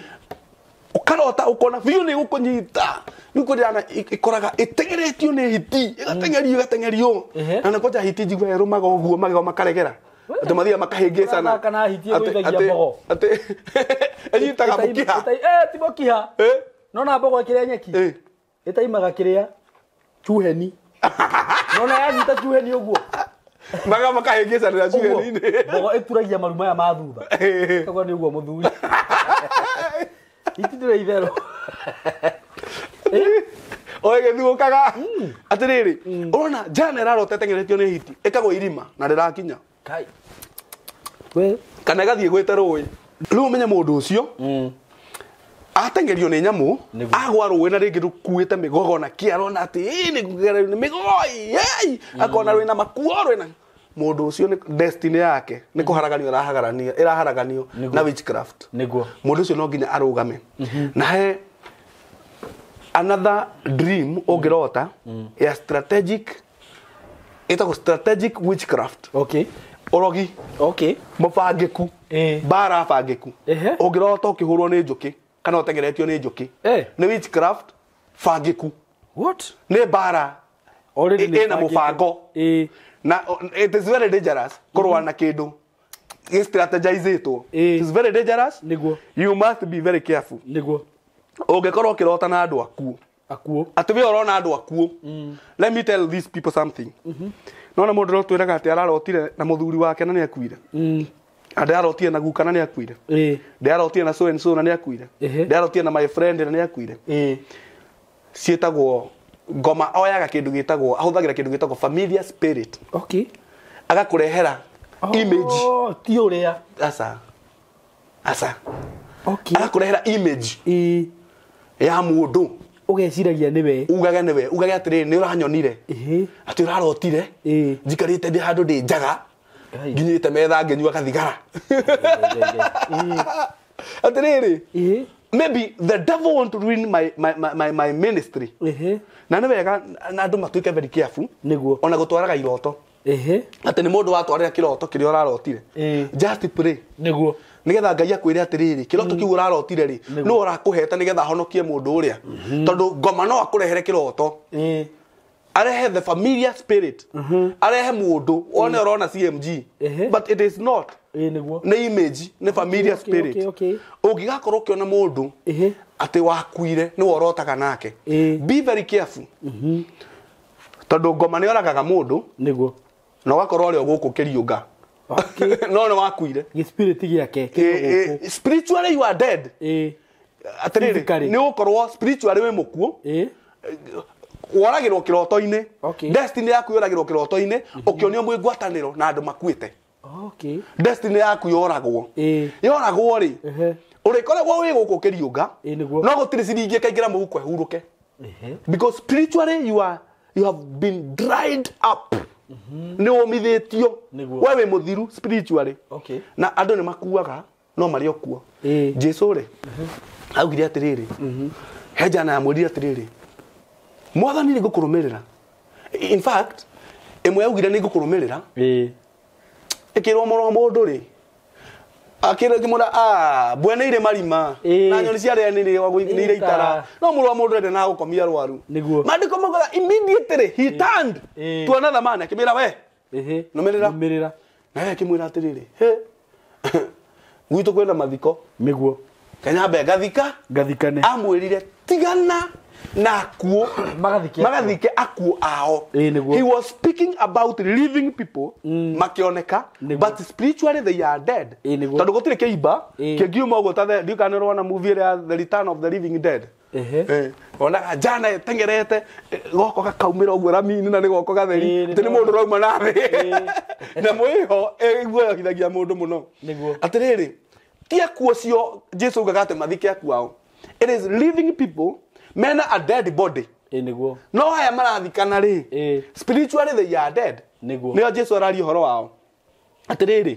Ũkarota ũkona biũ nĩ gũkũnyita. Rĩu kũrĩ ikoraga ĩteng'eretio nĩ hiti, ĩgateng'erio ĩgateng'erio. Na nĩ kwanja hiti njigua ĩrũmaga ũguo magego makaregera. Atĩ mathiaga makahĩngĩcana. Kana hiti ĩgũithagia mbogo. Atĩ ĩnyitaga mũkiha. Ti mũkiha. Nona mbogo ĩkĩrĩa nyeki. Ĩtaimaga kĩrĩa cuheni. Nona yanyita cuheni ũguo. Maga makahĩngĩcanĩra cuheni-inĩ. Mbogo ĩturagia maru maya ma thutha. Koguo nĩ ũguo mũthuri. Hiti ndĩrĩ itherũ. O ĩgĩthiũkaga. Atĩrĩrĩ, ũrona njana ĩrarota ĩteng'eretio nĩ hiti, ĩkagwa irima na ndĩrakinya. Kai. We kana ĩgathiĩ gwĩte rũĩ. Rĩu ũmenye mũndũ ũcio Atengerio nĩ nyamũ agwa rũĩ na rĩngĩ rũkuĩte mĩgogo na kĩaro na atĩ ĩ nĩ mĩgogo ĩ akona rwĩna makuo rwĩna mũndũ ũcio nĩ destiny yake nĩ kũharaganio ĩraharaganio ĩraharaganio na witchcraft. Nĩguo. Mũndũ ũcio no nginya arũgame. Na he another dream ũngĩrota ya strategic ĩtagwo strategic witchcraft. Okay. Ũrogi. Okay. Mũbangĩku. Mbara bangĩku. Ũngĩrota ũkĩhũrwo nĩ njũkĩ kana ũtengeretio nĩ njũkĩ. Nĩ witchcraft bangĩku. What? Nĩ mbara Already ĩna mũbango. Na it is very dangerous kũrũa na kĩndũ gĩ strategizĩtwo. It is very dangerous. Nĩguo. You must be very careful. Nĩguo. Ũngĩkorwo ũkĩrota na andũ akuũ. Akuũ. Atĩ we ũrona andũ akuũ. Let me tell these people something. Nona mũndũ ũrotwĩraga atĩ ararotire na mũthuri wake na nĩ akuire. Ndarotire na guka na nĩ akuire. Ndarotire na so and so na nĩ akuire. Ndarotire na my friend na nĩ akuire. Ciĩtagwo ngoma oyaga kĩndũ gĩtagwo ahũthagĩra kĩndũ gĩtagwo familiar spirit. Okay. Agakũrehera image. Oh, ti ũrĩa. Asa. Asa. Okay. Agakũrehera image. Ya mũndũ. Ũgeciragia nĩwe. Ugage nĩwe, ugage atĩrĩrĩ nĩ ũranyonire. Atĩ ũrarotire. Njikarĩte ndĩ handũ ndĩ njaga. Nginyĩte metha ngĩnyua gathigara. Atĩrĩrĩ. Maybe the devil want to ruin my ministry. Na nĩ wega na andũ matuĩke very careful. Nĩguo. Ona gũtwaraga iroto. Atĩ nĩ mũndũ watwarĩra kĩroto kĩrĩa ũrarotire. Just pray. Nĩguo. Nĩgetha Ngai akwĩre atĩrĩrĩ kĩroto kĩu ũrarotire rĩ nĩ ũrakũhete nĩgetha ahonokie mũndũ ũrĩa. Tondũ ngoma no akũrehere kĩroto. Arehe the familiar spirit. Arehe mũndũ wone ũrona CMG. But it is not. Nĩguo. Nĩ image, nĩ familiar spirit. Ũngĩgakorwo ũkĩona mũndũ atĩ wakuire nĩwe ũrotaga nake. Be very careful. Tondũ ngoma nĩ yoragaga mũndũ. Nĩguo. Na ũgakorwo ũrĩ o gũkũ kĩriũnga. No nĩ wakuire. Gĩ spirit gĩake kĩ Spiritually you are dead. Atĩrĩrĩ nĩ ũgũkorwo spiritually wĩ mũkuũ. Woragĩrwo kĩroto-inĩ. Destiny yaku yoragĩrwo kĩroto-inĩ ũkĩonio mwĩ ngwatanĩro na andũ makuĩte. Okay. Destiny yaku yoragwo. Yoragwo rĩ ũrĩkoragwo wĩ gũkũ kĩriũnga no gũtirĩ ciringi ĩkaingĩra mũhuko ĩhurũke. Because spiritually you have been dried up. Nĩ ũmithĩtio. We wĩ mũthiru spiritually. Okay. Na andũ nĩ makuaga no marĩ o kuo. Jesu rĩ augire atĩrĩrĩ he jana yamwĩrire atĩrĩrĩ Mwathani nĩ ngũkũrũmĩrĩra. In fact ĩmwe yaugire nĩ ngũkũrũmĩrĩra. Ĩkĩrwo mũrũ wa mũndũ rĩ akĩrwo mbwe nĩ irĩ marima na nyoni cia rĩera nĩ irĩ itara no mũrũ wa mũndũ ende na gũkomia rwaru. Maandĩko maugaga immediately he turned to another man akĩmwĩra we nũmĩrĩra. Nawe akĩmwĩra atĩrĩrĩ he gwitũ kwĩna mathiko. Nĩguo. Kanyambe ngathika ngathikane. Amwĩrire tigana na akuo magathike akuo ao. He was speaking about living people makioneka but spiritually they are dead. Tondũ gũtirĩ kĩimba kĩngiuma ũguo ta ndiũĩ kana nĩũrona movie ĩrĩa The Return of the Living Dead. Onaga jana ĩtengerete goko gakaumĩra ũguo ramini na nĩ goko gatheri atĩ nĩ mũndũ ũrauma na thĩ. Nyamũ ĩho ĩguoyohithagia mũndũ mũno. Atĩrĩrĩ ti akuo cio Jesu augaga atĩ mathike akuo ao. It is living people mena a dead body. Nĩguo. No haya marathikana rĩ spiritually they are dead. Nĩguo. Nĩo Jesu araria ũhoro wao. Atĩrĩrĩ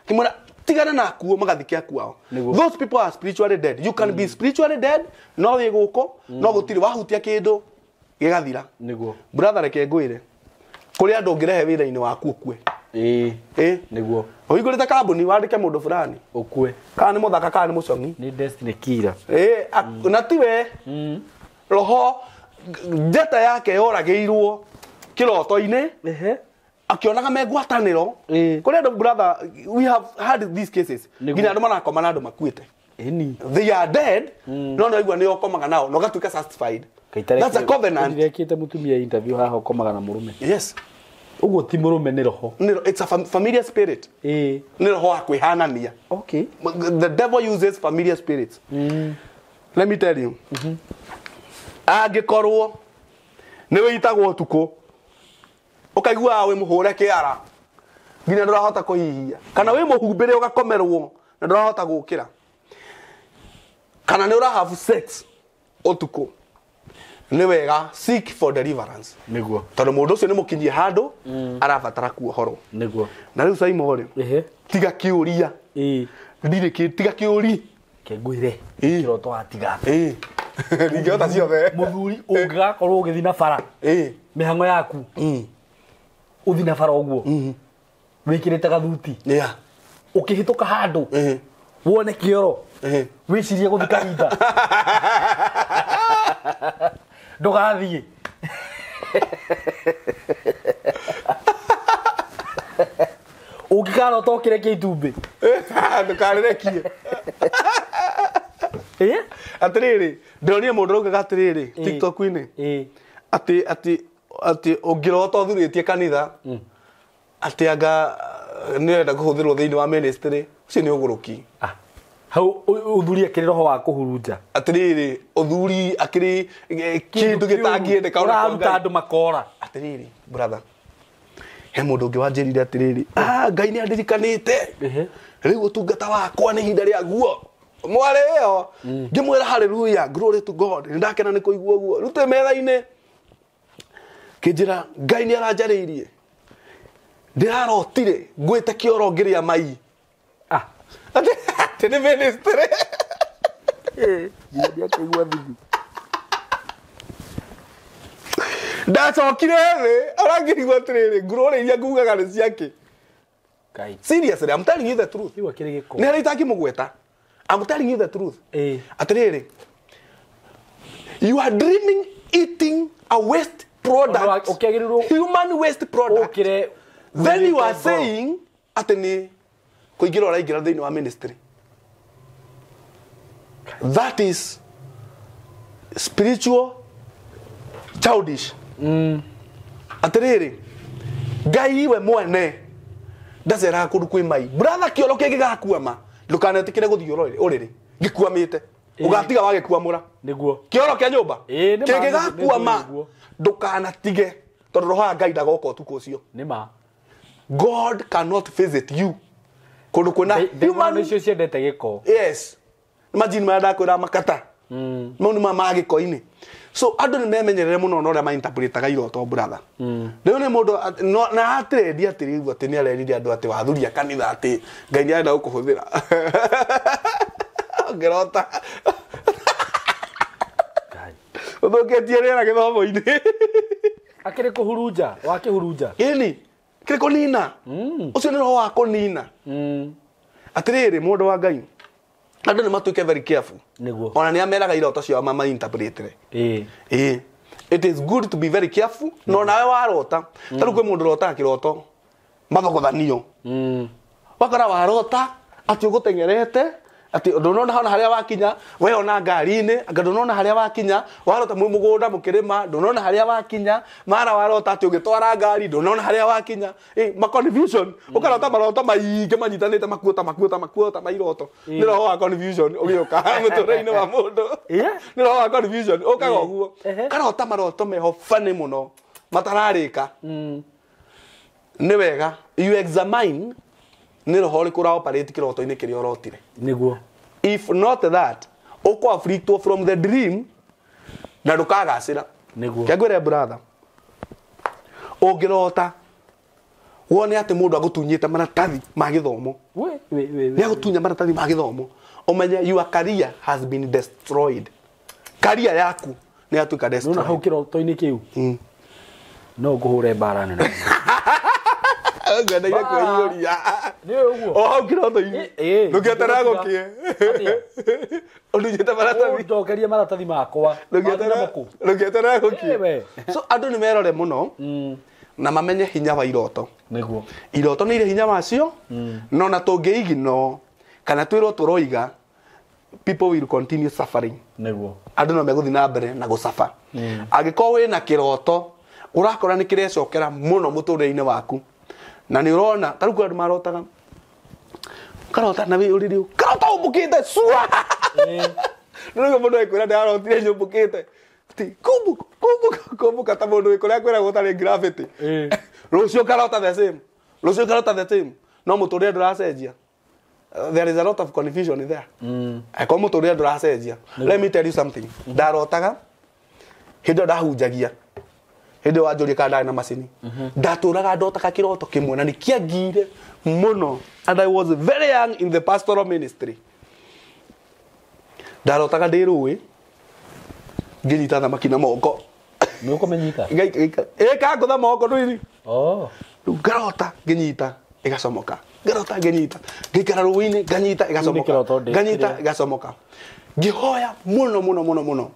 akĩmwĩra tigana na akuo magathike akuo ao. Those people are spiritually dead. You can be spiritually dead no wĩ gũkũ no gũtirĩ wahutia kĩndũ gĩgathira. Nĩguo. Brother reke ngwĩre kũrĩ andũ ũngĩrehe wĩra-inĩ waku ũkue. Nĩguo. Ũhingũrĩte kambuni wandĩke mũndũ fulani ũkue. Kana nĩ mũthaka kana nĩ mũcong'i. Nĩ destiny killer. Na tiwe roho njata yake yoragĩirwo kĩroto-inĩ akĩonaga me ngwatanĩro. Kũrĩ andũ brother we have had these cases nginya andũ marakoma na andũ makuĩte. They are dead no no igua nĩ ũkomaga nao na ũgatuĩka satisfied. That's a covenant. Ndirekĩte mũtumia interview haha ũkomaga na mũrũme. Yes. Ũguo ti mũrũme nĩ roho. It's a familiar spirit. Nĩ roho wa kwĩhanania. Okay. The devil uses familiar spirits. Let me tell you. Angĩkorwo nĩ wĩitagwo ũtukũ ũkaigua wĩ mũhũre kĩara nginya ndũrahota kũhihia kana wĩ mũhumbĩre ũgakomerwo na ndũrahota gũkĩra Kana nĩ ũra have sex ũtukũ, nĩ wega seek for deliverance. Nĩguo. Tondũ mũndũ ũcio nĩ mũkinyie handũ arabatara kuohorwo. Nĩguo. Na rĩu Saimo rĩ, Ehe. tiga kĩũria. Ĩĩ. Ndirĩ kĩ tiga kĩũri. Kengwire. Ĩĩ. Kĩroto watiga. Ĩĩ. Ndingĩhota ciothe. Mũthuri ũngĩgakorwo ũgĩthiĩ na bara. Ĩĩ. Mĩhang'o yaku. Ũthiĩ na bara ũguo. Wĩkĩrĩte gathuti. Yeah. Ũkĩhĩtũka handũ. Ĩĩ. Wone kĩoro. Ĩĩ. Wĩcirie gũthiĩ kahinda. Ndũgathiĩ. Ũngĩkarota ũkĩrekia itumbĩ. Ndũkarĩrekie. Ĩĩ? Atĩrĩrĩ, ndĩronire mũndũ ũraugaga atĩrĩrĩ TikTok-inĩ. Ĩĩ. Atĩ atĩ atĩ ũngĩrota ũthurĩtie kanitha atĩ anga nĩ ũrenda kũhũthĩrwo thĩinĩ wa ministry, ũcio nĩ ũgũrũki. Ah. Hau ũthuri akĩrĩ roho wa kũhurunja. Atĩrĩrĩ, ũthuri akĩrĩ kĩndũ gĩtangĩendeka ona kwa Ũraruta Ngai. andũ makora. Atĩrĩrĩ, brother, he mũndũ ũngĩ wanjĩrire atĩrĩrĩ, ah, Ngai nĩ andirikanĩte. Ehe. Rĩu ũtungata wakwa nĩ ihinda rĩaguo. Mwarĩ ĩyo, ngĩmwĩra hallelujah, glory to God. Nĩ ndakena nĩ kũigua ũguo. Rĩu twĩ metha-inĩ. Kĩnjĩra, Ngai nĩ aranjarĩirie. Ndĩrarotire ngwĩte kĩoro ngĩrĩa mai. Ah. Atĩ atĩ nĩ ministry. Ĩĩ. Ndiakĩigua thithi. Ndacokire thĩ, arangĩrigwo atĩrĩrĩ, ngurũrĩ iria ngugaga nĩ ciake. Ngai. Seriously, I'm telling you the truth. Rĩu akĩrĩ gĩko. Nĩ harĩa itangĩmũgweta. I'm telling you the truth. Ĩĩ. Atĩrĩrĩ, you are dreaming eating a waste product. Ũkĩagĩrĩirwo Human waste product. ũkĩre Then you are ngoro. saying atĩ nĩ kũingĩra ũraingĩra thĩinĩ wa ministry. That is spiritual childish. Atĩrĩrĩ, Ngai we mwene ndaceraga kũndũ kwĩ mai. Brother, kĩoro kĩngĩgakuama ndũkanetĩkĩre gũthiĩ ũrĩrĩ gĩkuamĩte. Ĩĩ. Ũgatiga wagĩkuamũra. Nĩguo. Kĩoro kĩa nyũmba Ĩĩ, nĩ ma, kĩngĩgakuama nĩguo. ndũkanatige tondũ roho wa Ngai ndagoka ũtukũ ũcio. Nĩ ma. God cannot visit you kũndũ kwĩna Human human icio ciendete gĩko. yes majini marĩa ndakwĩra makata mau nĩ ma gĩko-inĩ. So andũ nĩ memenyerere mũno na ũrĩa mainterpretaga iroto brother. Rĩu nĩ mũndũ na atĩrendia atĩrĩ atĩ nĩ arerire andũ atĩ wathuria kanitha atĩ Ngai nĩ arenda gũkũhũthĩra. Ũngĩrota Ngai. ũthũkĩtie rĩera gĩthomo-inĩ. Akĩrĩ kũhurunja, wakĩhurunja. Ĩni kĩrĩ kũnina. Ũcio nĩ roho wa kũnina. Atĩrĩrĩ mũndũ wa Ngai, andũ nĩ matuĩke very careful. Nĩguo. Ona nĩ ameraga iroto ciao mamainterpretire. Ĩĩ. Ĩĩ. It is good to be very careful. No nawe warota. Ta rĩu kwĩ mũndũ ũrotaga kĩroto mathogothanio. Wakora warota atĩ ũgũteng'erete atĩ ndũnona hona harĩa wakinya, we ona ngari-inĩ, anga ndũnona harĩa wakinya, warota mwĩ mũgũnda mũkĩrĩma, ndũnona harĩa wakinya, mara warota atĩ ũgĩtwara ngari, ndũnona harĩa wakinya. Ĩ, ma confusion, ũkarota maroto maingĩ manyitanĩte makuota makuota makuota mairoto. Nĩ roho wa confusion ũgĩũka mũtũrĩre-inĩ wa mũndũ. Ĩĩ. Nĩ roho wa confusion ũkaga ũguo. Ehe. Karota maroto meho funny mũno matararĩka. Nĩ wega you examine nĩ roho ũrĩkũ ũraoperate kĩroto-inĩ kĩrĩa ũrotire. Nĩguo. If not that, ũkũ afflictwo from the dream na ndũkagacĩra. Nĩguo. Kĩngwĩre brother, ũngĩrota wone atĩ mũndũ agũtunyĩte maratathi ma gĩthomo, We we we. nĩ agũtunya maratathi ma gĩthomo, ũmenye your career has been destroyed. Career yaku nĩ yatuĩka Nona hau destroyed. kĩroto-inĩ kĩu. No ngũhũre mbara nene. Ngwendaire kwĩiyũria. Nĩ ũguo. O hau kĩroto-inĩ. Ĩĩ. Ndũngĩeterera gũkĩe. Atĩa? Ũndunyĩte maratathi. Ũnjokerie maratathi makwa. Ndũngĩeterera Ĩĩ, gũkĩe. we. So andũ nĩ merore mũno na mamenye hinya wa iroto. Nĩguo. Iroto nĩ irĩ hinya wacio no na tũngĩigino kana twĩrwo tũroiga people will continue suffering. Nĩguo. Andũ no megũthiĩ na mbere na gũcaba. Angĩkorwo wĩna kĩroto ũrakora nĩ kĩrecokera mũno mũtũrĩre-inĩ waku na nĩ ũrona ta rĩu kwĩ andũ marotaga karota na wĩ ũrĩrĩ karota ũmbũkĩte cua. Nĩ mũndũ ekwĩra ndĩrarotire nyũmbũkĩte ti kũmbũka kũmbũka kũmbũka ta mũndũ wĩ kũrĩa kwĩragwo gũtarĩ gravity. Ĩĩ. Rũciũ karota the same, rũciũ karota the same, no mũtũrĩre ndũracenjia. There is a lot of confusion there. Angĩkorwo mũtũrĩre ndũracenjia. Let me tell you something. Ndarotaga hĩndĩ ĩyo ndahunjagia, hĩndĩ ĩyo wanjũria kana ndarĩ na macini, ndatũraga ndotaga kĩroto kĩmwe na nĩ kĩangire mũno, and I was very young in the pastoral ministry. Ndarotaga ndĩ rũĩ ngĩnyita thamaki na moko. Nĩ ũkũmĩnyita? Ĩkangũtha moko ndũiri. Oh. Rĩu ngarota ngĩnyita ĩgacomoka, ngarota ngĩnyita, ngĩikara rũĩ-inĩ nganyita ĩgacomoka, kĩroto ndĩ- nganyita kĩrĩa. ĩgacomoka, ngĩhoya mũno mũno mũno mũno.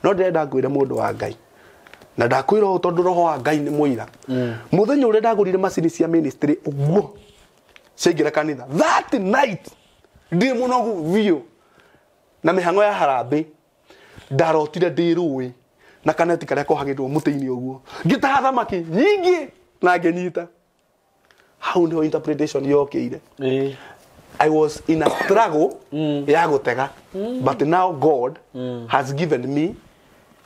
No ndĩrenda ngwĩre mũndũ wa Ngai, na ndakwĩra ũũ tondũ roho wa Ngai nĩ mũira, mũthenya ũrĩa ndagũrire macini cia ministry ũguo ciaingĩra kanitha, that night ndĩ mũnogu biũ na mĩhang'o ya harambĩ, ndarotire ndĩ rũĩ na kaneti karĩa kohagĩrwo mũtĩ-inĩ ũguo, ngĩtaha thamaki nyingĩ na ngĩnyita. Hau nĩho interpretation yokĩire. I was in a struggle ya gũtega, but now God has given me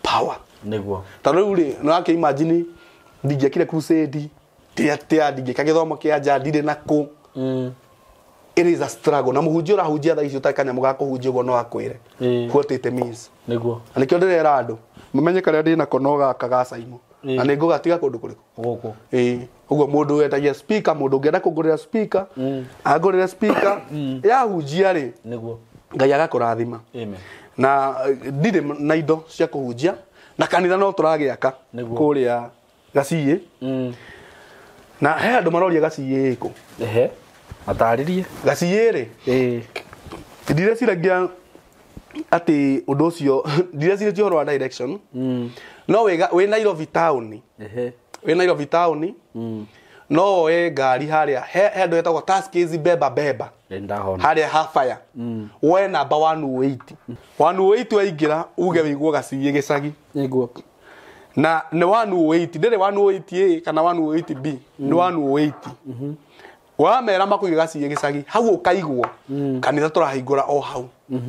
power. Nĩguo. Tondũ rĩu rĩ, nĩ wakĩ imagine ndingĩekire crusade tia ndingĩka gĩthomo kĩa nja, ndirĩ nakũ. It is a struggle, na mũhunjia ũrahunjia thaa ici ũtarĩ kanyamũ ga kũhunjia ũguo no akwĩre what it means. Nĩguo. Na nĩkĩo ndĩrera andũ mamenye karĩa ndĩ nako no gaka ga Saimo, na nĩ ngũgatiga kũndũ kũrĩkũ. Gũkũ. Ĩĩ, ũguo mũndũ wetagia speaker, mũndũ ũngĩenda kũngũrĩra speaker, angũrĩre speaker yahunjia rĩ, Nĩguo. Ngai agakũrathima. Amen. Na ndirĩ na indo cia kũhunjia, na kanitha no tũragĩaka Nĩguo. kũrĩa Gaciĩ. Na he andũ maroria Gaciĩ ĩkũ. Ehe. Matarĩrie. Gaciĩ rĩ, ndireciiragia atĩ ũndũ ũcio, ndireciirĩtie ũhoro wa direction, no wĩ Nairobi town, wĩ Nairobi town no woe ngari harĩa he handũ hetagwo Tuskys Beba Beba. Nĩ ndahona. Harĩa ha fire, woe namba 108 108, waingĩra uge wĩiguo Gaciĩ gĩcagi. Nĩguo. Na nĩ 108, ndĩrĩ 108A kana 108B, nĩ 108. Wamera makũige Gaciĩ gĩcagi, hau ũkaigwo kanitha tũrahingũra o hau,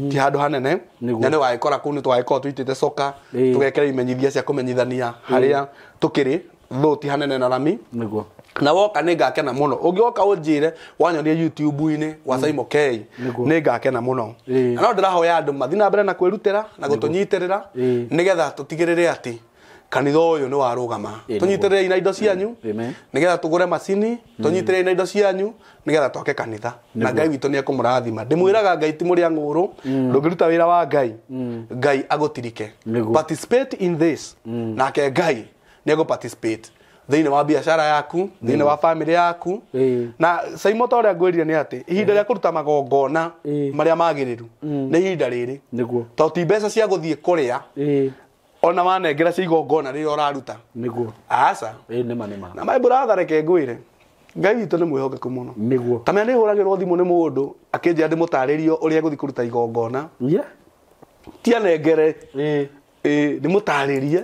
ti handũ hanene. Nĩguo. Na nĩ wagĩkora kũu nĩ twagĩkorwo tũitĩte coka, tũgekĩra imenyithia cia kũmenyithania harĩa tũkĩrĩ, though ti hanene na rami. Nĩguo. Na woka nĩ ngakena mũno ũngĩoka ũnjĩre wanyonia YouTube-inĩ wa Saimo K. Nĩguo. Nĩ ngakena mũno. Na no ndĩrahoya andũ mathiĩ na mbere na kwĩrutĩra na gũtũnyitĩrĩra, nĩgetha tũtigĩrĩre atĩ kanitha ũyũ nĩ warũgama. Tũnyitĩrĩrei na indo cianyu Amen. nĩgetha tũgũre macini, tũnyitĩrĩrei na indo cianyu nĩgetha twake kanitha, na Ngai witũ nĩ ekũmũrathima. Ndĩmwĩraga Ngai ti mũrĩa ng'ũrũ, ndũngĩruta wĩra wa Ngai Ngai agũtirike. Nĩguo. Participate in this, nake Ngai nĩ egũ participate thĩinĩ wa biacara yaku, thĩinĩ wa family yaku. Na Saimo, ta ũrĩa ngwĩrire nĩ atĩ ihinda rĩa kũruta magongona marĩa magĩrĩru nĩ ihinda rĩrĩ, Nĩguo. tondũ ti mbeca cia gũthiĩ kũrĩa, ona wanengera cia igongona rĩrĩa ũraruta. Nĩguo. Aca. Nĩma nĩma. Na my brother, reke ngwĩre, Ngai witũ nĩ mwĩhokeku mũno. Nĩguo. Ta menya nĩ hũragĩrwo thimũ nĩ mũndũ akĩnjĩra ndĩmũtarĩrie ũrĩa egũthiĩ kũruta igongona, ti anengere, ndĩmũtarĩrie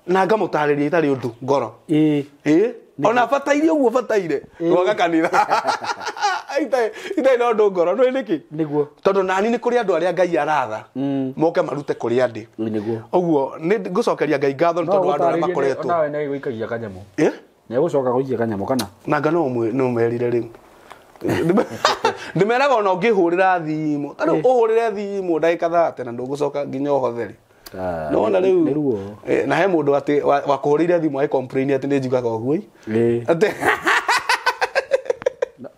na ngamũtarĩria itarĩ ũndũ ngoro. Ĩĩ, ona bataire ũguo bataire gwaka kanitha itarĩ na ũndũ ngoro, nĩ nĩkĩ? Nĩguo. Tondũ nani nĩ kũrĩ andũ arĩa Ngai aratha moke marute kũrĩa ndĩ. Nĩguo. Ũguo nĩ ngũcokeria Ngai ngatho nĩ tondũ wa andũ arĩa makoretwo. Nawe nĩ gũikagia kanyamũ. Ĩ? Nĩ egũcoka gũikia kanyamũ kana? Nanga no merire rĩu ndĩmeraga ona ũngĩhũrĩra thimũ, ta rĩu ũhũrĩre thimũ ndagĩka 30 na ndũgũcoka nginya ũhotheri. Nona rĩu Nĩ ruo. Na he mũndũ atĩ wakũhũrĩire thimũ agĩ complain atĩ nĩ njugaga ũguo. Atĩ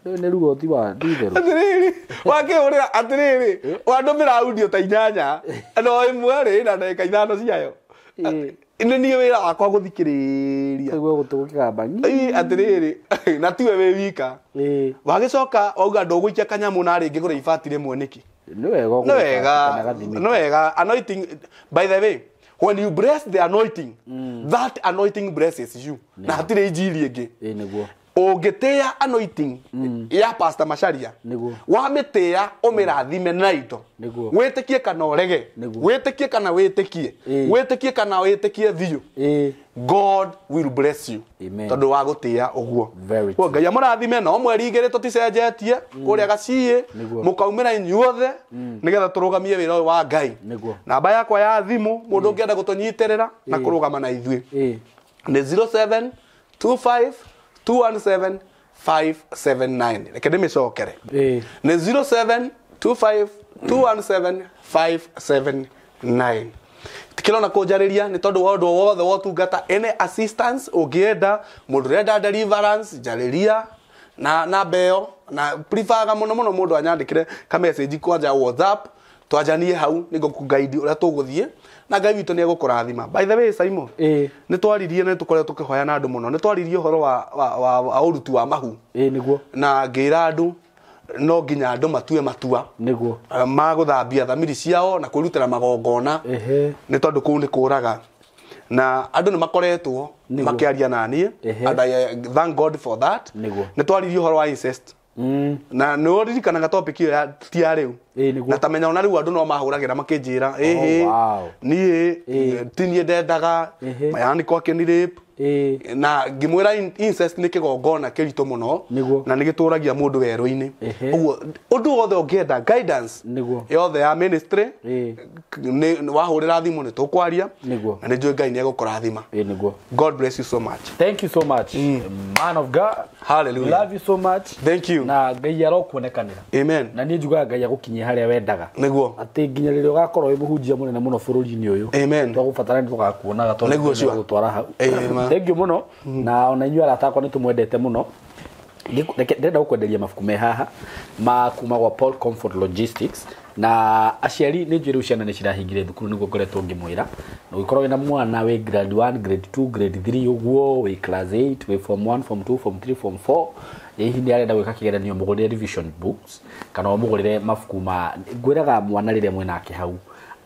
Nĩ ruo ti wa ti itherũ. Atĩrĩrĩ, wakĩhũrĩra, atĩrĩrĩ, wandũmĩra audio ta 8 no ĩmwe rĩ na ndagĩka 5 ciayo. Nĩ niĩ wĩra wakwa gũthikĩrĩria. Nĩguo gũtũ gũkĩgamba. Ĩ, atĩrĩrĩ, na tiwe wĩ wika. Wagĩcoka wauga ndũgũikia kanyamũ na rĩngĩ gũra ibati rĩmwe nĩkĩ? Nĩ wega Nĩ ũgũka wega, kana gathimĩka. nĩ wega. Anointing, by the way, when you bless the anointing, that anointing blesses you, na hatirĩ injiri ĩngĩ. Nĩguo. Ũngĩtĩĩa anointing ya Pastor Macharia, Nĩguo. wamĩtĩĩa ũmĩrathime na indo, Nĩguo. wĩtĩkie kana ũrege, Nĩguo. wĩtĩkie kana wĩtĩkie, wĩtĩkie kana wĩtĩkie biũ, God will bless you. Amen. Tondũ wa gũtĩĩa ũguo. Very Koguo Ngai amũrathime. No mweri 2 tũticenjetie kũrĩa Gaciĩ, Nĩguo. mũkaumĩra inyuothe nĩgetha tũrũgamie wĩra ũyũ wa Ngai. Nĩguo. Namba yakwa ya thimũ, mũndũ ũngĩenda gũtũnyitĩrĩra na kũrũgama na ithuĩ, nĩ 0725 217 579. Reke ndĩmĩcokere, nĩ 0725 217 579. Tikirona kũnjarĩria nĩ tondũ wa ũndũ wothe wa ũtungata, any assistance ũngĩenda, mũndũ ũrenda deliverance, njarĩria na namba ĩyo. Na preferga mũno mũno mũndũ anyandĩkĩre ka message kwanja WhatsApp, twanjanie hau nĩguo kũguide ũrĩa tũgũthiĩ, na Ngai witũ nĩ egũkũrathima. By the way, Simon, nĩ twaririe, nĩ tũkoretwo tũkĩhoya na andũ mũno, nĩ twaririe ũhoro wa ũruti wa mahu. Ĩĩ nĩguo. Na ngĩra andũ no nginya andũ matue matua Nĩguo. Ma gũthambia thamiri ciao na kwĩrutĩra magongona, nĩ tondũ kũu nĩ kũraga, na andũ nĩ makoretwo makĩaria na niĩ, and I thank God for that. Nĩ twaririe ũhoro wa incest, na nĩ ũririkanaga topic ĩyo ya ti ya rĩu, na tamenya ona rĩu andũ no mahũragĩra makĩnjĩra, ĩhĩ, niĩ ti niĩ ndendaga, yani kwake nĩ rape. Na ngĩmwĩra incest nĩ kĩgongona kĩritũ mũno, na nĩ gĩtũragia mũndũ werũ-inĩ. Ũguo ũndũ wothe ũngĩenda guidance yothe ya ministry, nĩ wahũrĩra thimũ nĩ tũkwaria, na nĩ njũĩ Ngai nĩ egũkũrathima. Ĩĩ nĩguo. God bless you so much. Thank you so much, man of God. Hallelujah. We love you so much. Thank you. Na Ngai arokuonekanĩra. Amen. Na niĩ njugaga Ngai agũkinyie harĩa wendaga. Nĩguo. Atĩ nginya rĩrĩa ũgakorwo wĩ mũhunjia mũnene mũno bũrũri-inĩ ũyũ. Amen. Twagũbatara nĩ tũgakuonaga tondũ Nĩguo, sure. nĩgũtwara hau. Amen. Thank you mũno. Na ona inyuĩ arata akwa nĩ tũmwendete mũno. Ndĩrenda gũkwenderia mabuku me haha ma kuma gwa Paul Comfort Logistics. Na aciari nĩ njũĩ rĩu ciana nĩ cirahingire thukuru, nĩguo ngoretwo ngĩmwĩra. Na ũngĩkorwo wĩna mwana wĩ grade 1, grade 2, grade 3 ũguo, wĩ class 8, wĩ form 1, form 2, form 3, form 4, hihi nĩ arenda gwĩka kĩgeranio, mũgũrĩre revision books kana ũmũgũrĩre mabuku ma ngwĩraga mwana rĩrĩa mwĩnake hau,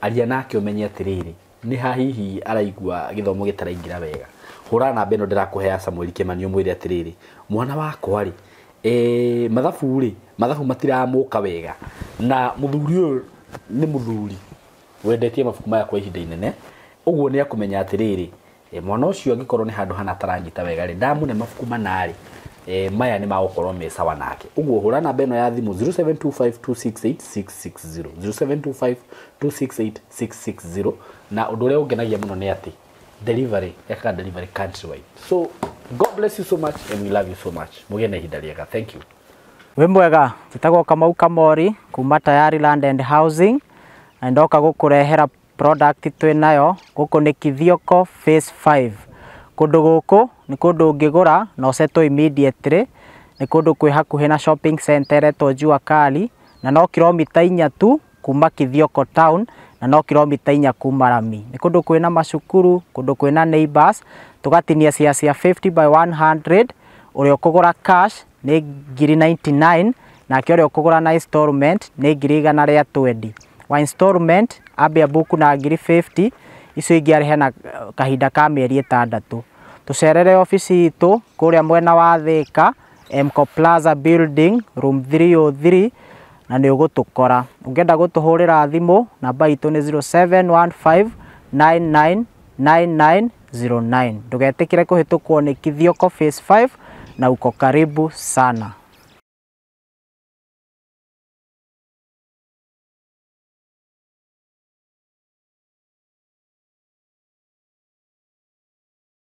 aria nake ũmenye atĩrĩrĩ, nĩ ha hihi araigua gĩthomo gĩtaraingĩra wega. Hũra namba ĩno ndĩrakũhe ya Samuel Kĩmani ũmwĩre atĩrĩrĩ, mwana wakwa rĩ, mathabu rĩ, mathabu matiramũka wega, na mũthuri ũyũ nĩ mũthuri wendetie mabuku maya kwa ihinda inene, ũguo nĩ akũmenya atĩrĩrĩ, mwana ũcio angĩkorwo nĩ handũ hana ataranyita wega rĩ, ndamũne mabuku mana rĩ, maya nĩ magũkorwo me sawa nake. Ũguo hũra namba ĩno ya thimũ 0725268660, 0725268660. Na ũndũ ũrĩa ũngenagia mũno nĩ atĩ delivery yakaga delivery countrywide. So God bless you so much and we love you so much. Mũgĩe na ihinda rĩega. Thank you. Wĩ mwega, njĩtagwo Kamau Kamori kuma Tayari Land and Housing, na ndoka gũkũrehera product twĩ nayo gũkũ nĩ Kithioko Phase 5. Kũndũ gũkũ nĩ kũndũ ũngĩgũra na ũsettle immediately, nĩ kũndũ kwĩ hakuhĩ na shopping center ĩretwo Jua Kali, na no kilomita 4 tu kuma Kithioko town, na no kilomita 4 kuma rami. Nĩ kũndũ kwĩna macukuru, kũndũ kwĩna neighbors, tũgatinia cia 50 by 100, ũrĩa ũkũgũra cash nĩ ngiri 99, nake ũrĩa ũkũgũra na installment nĩ ngiri igana rĩa 20. Wa installment ambia buku na ngiri 50, icio ingĩ arĩhe na kahinda ka mĩeri 6. Tũcerere obici itũ kũrĩa mwena wa Thika, Mco Plaza Building, room 303, na nĩ ũgũtũkora. Ũngĩenda gũtũhũrĩra thimũ, namba itũ nĩ 0715999909. Ndũgetĩkĩre kũhĩtũkwo nĩ Kithioko Phase 5, na uko karibu sana.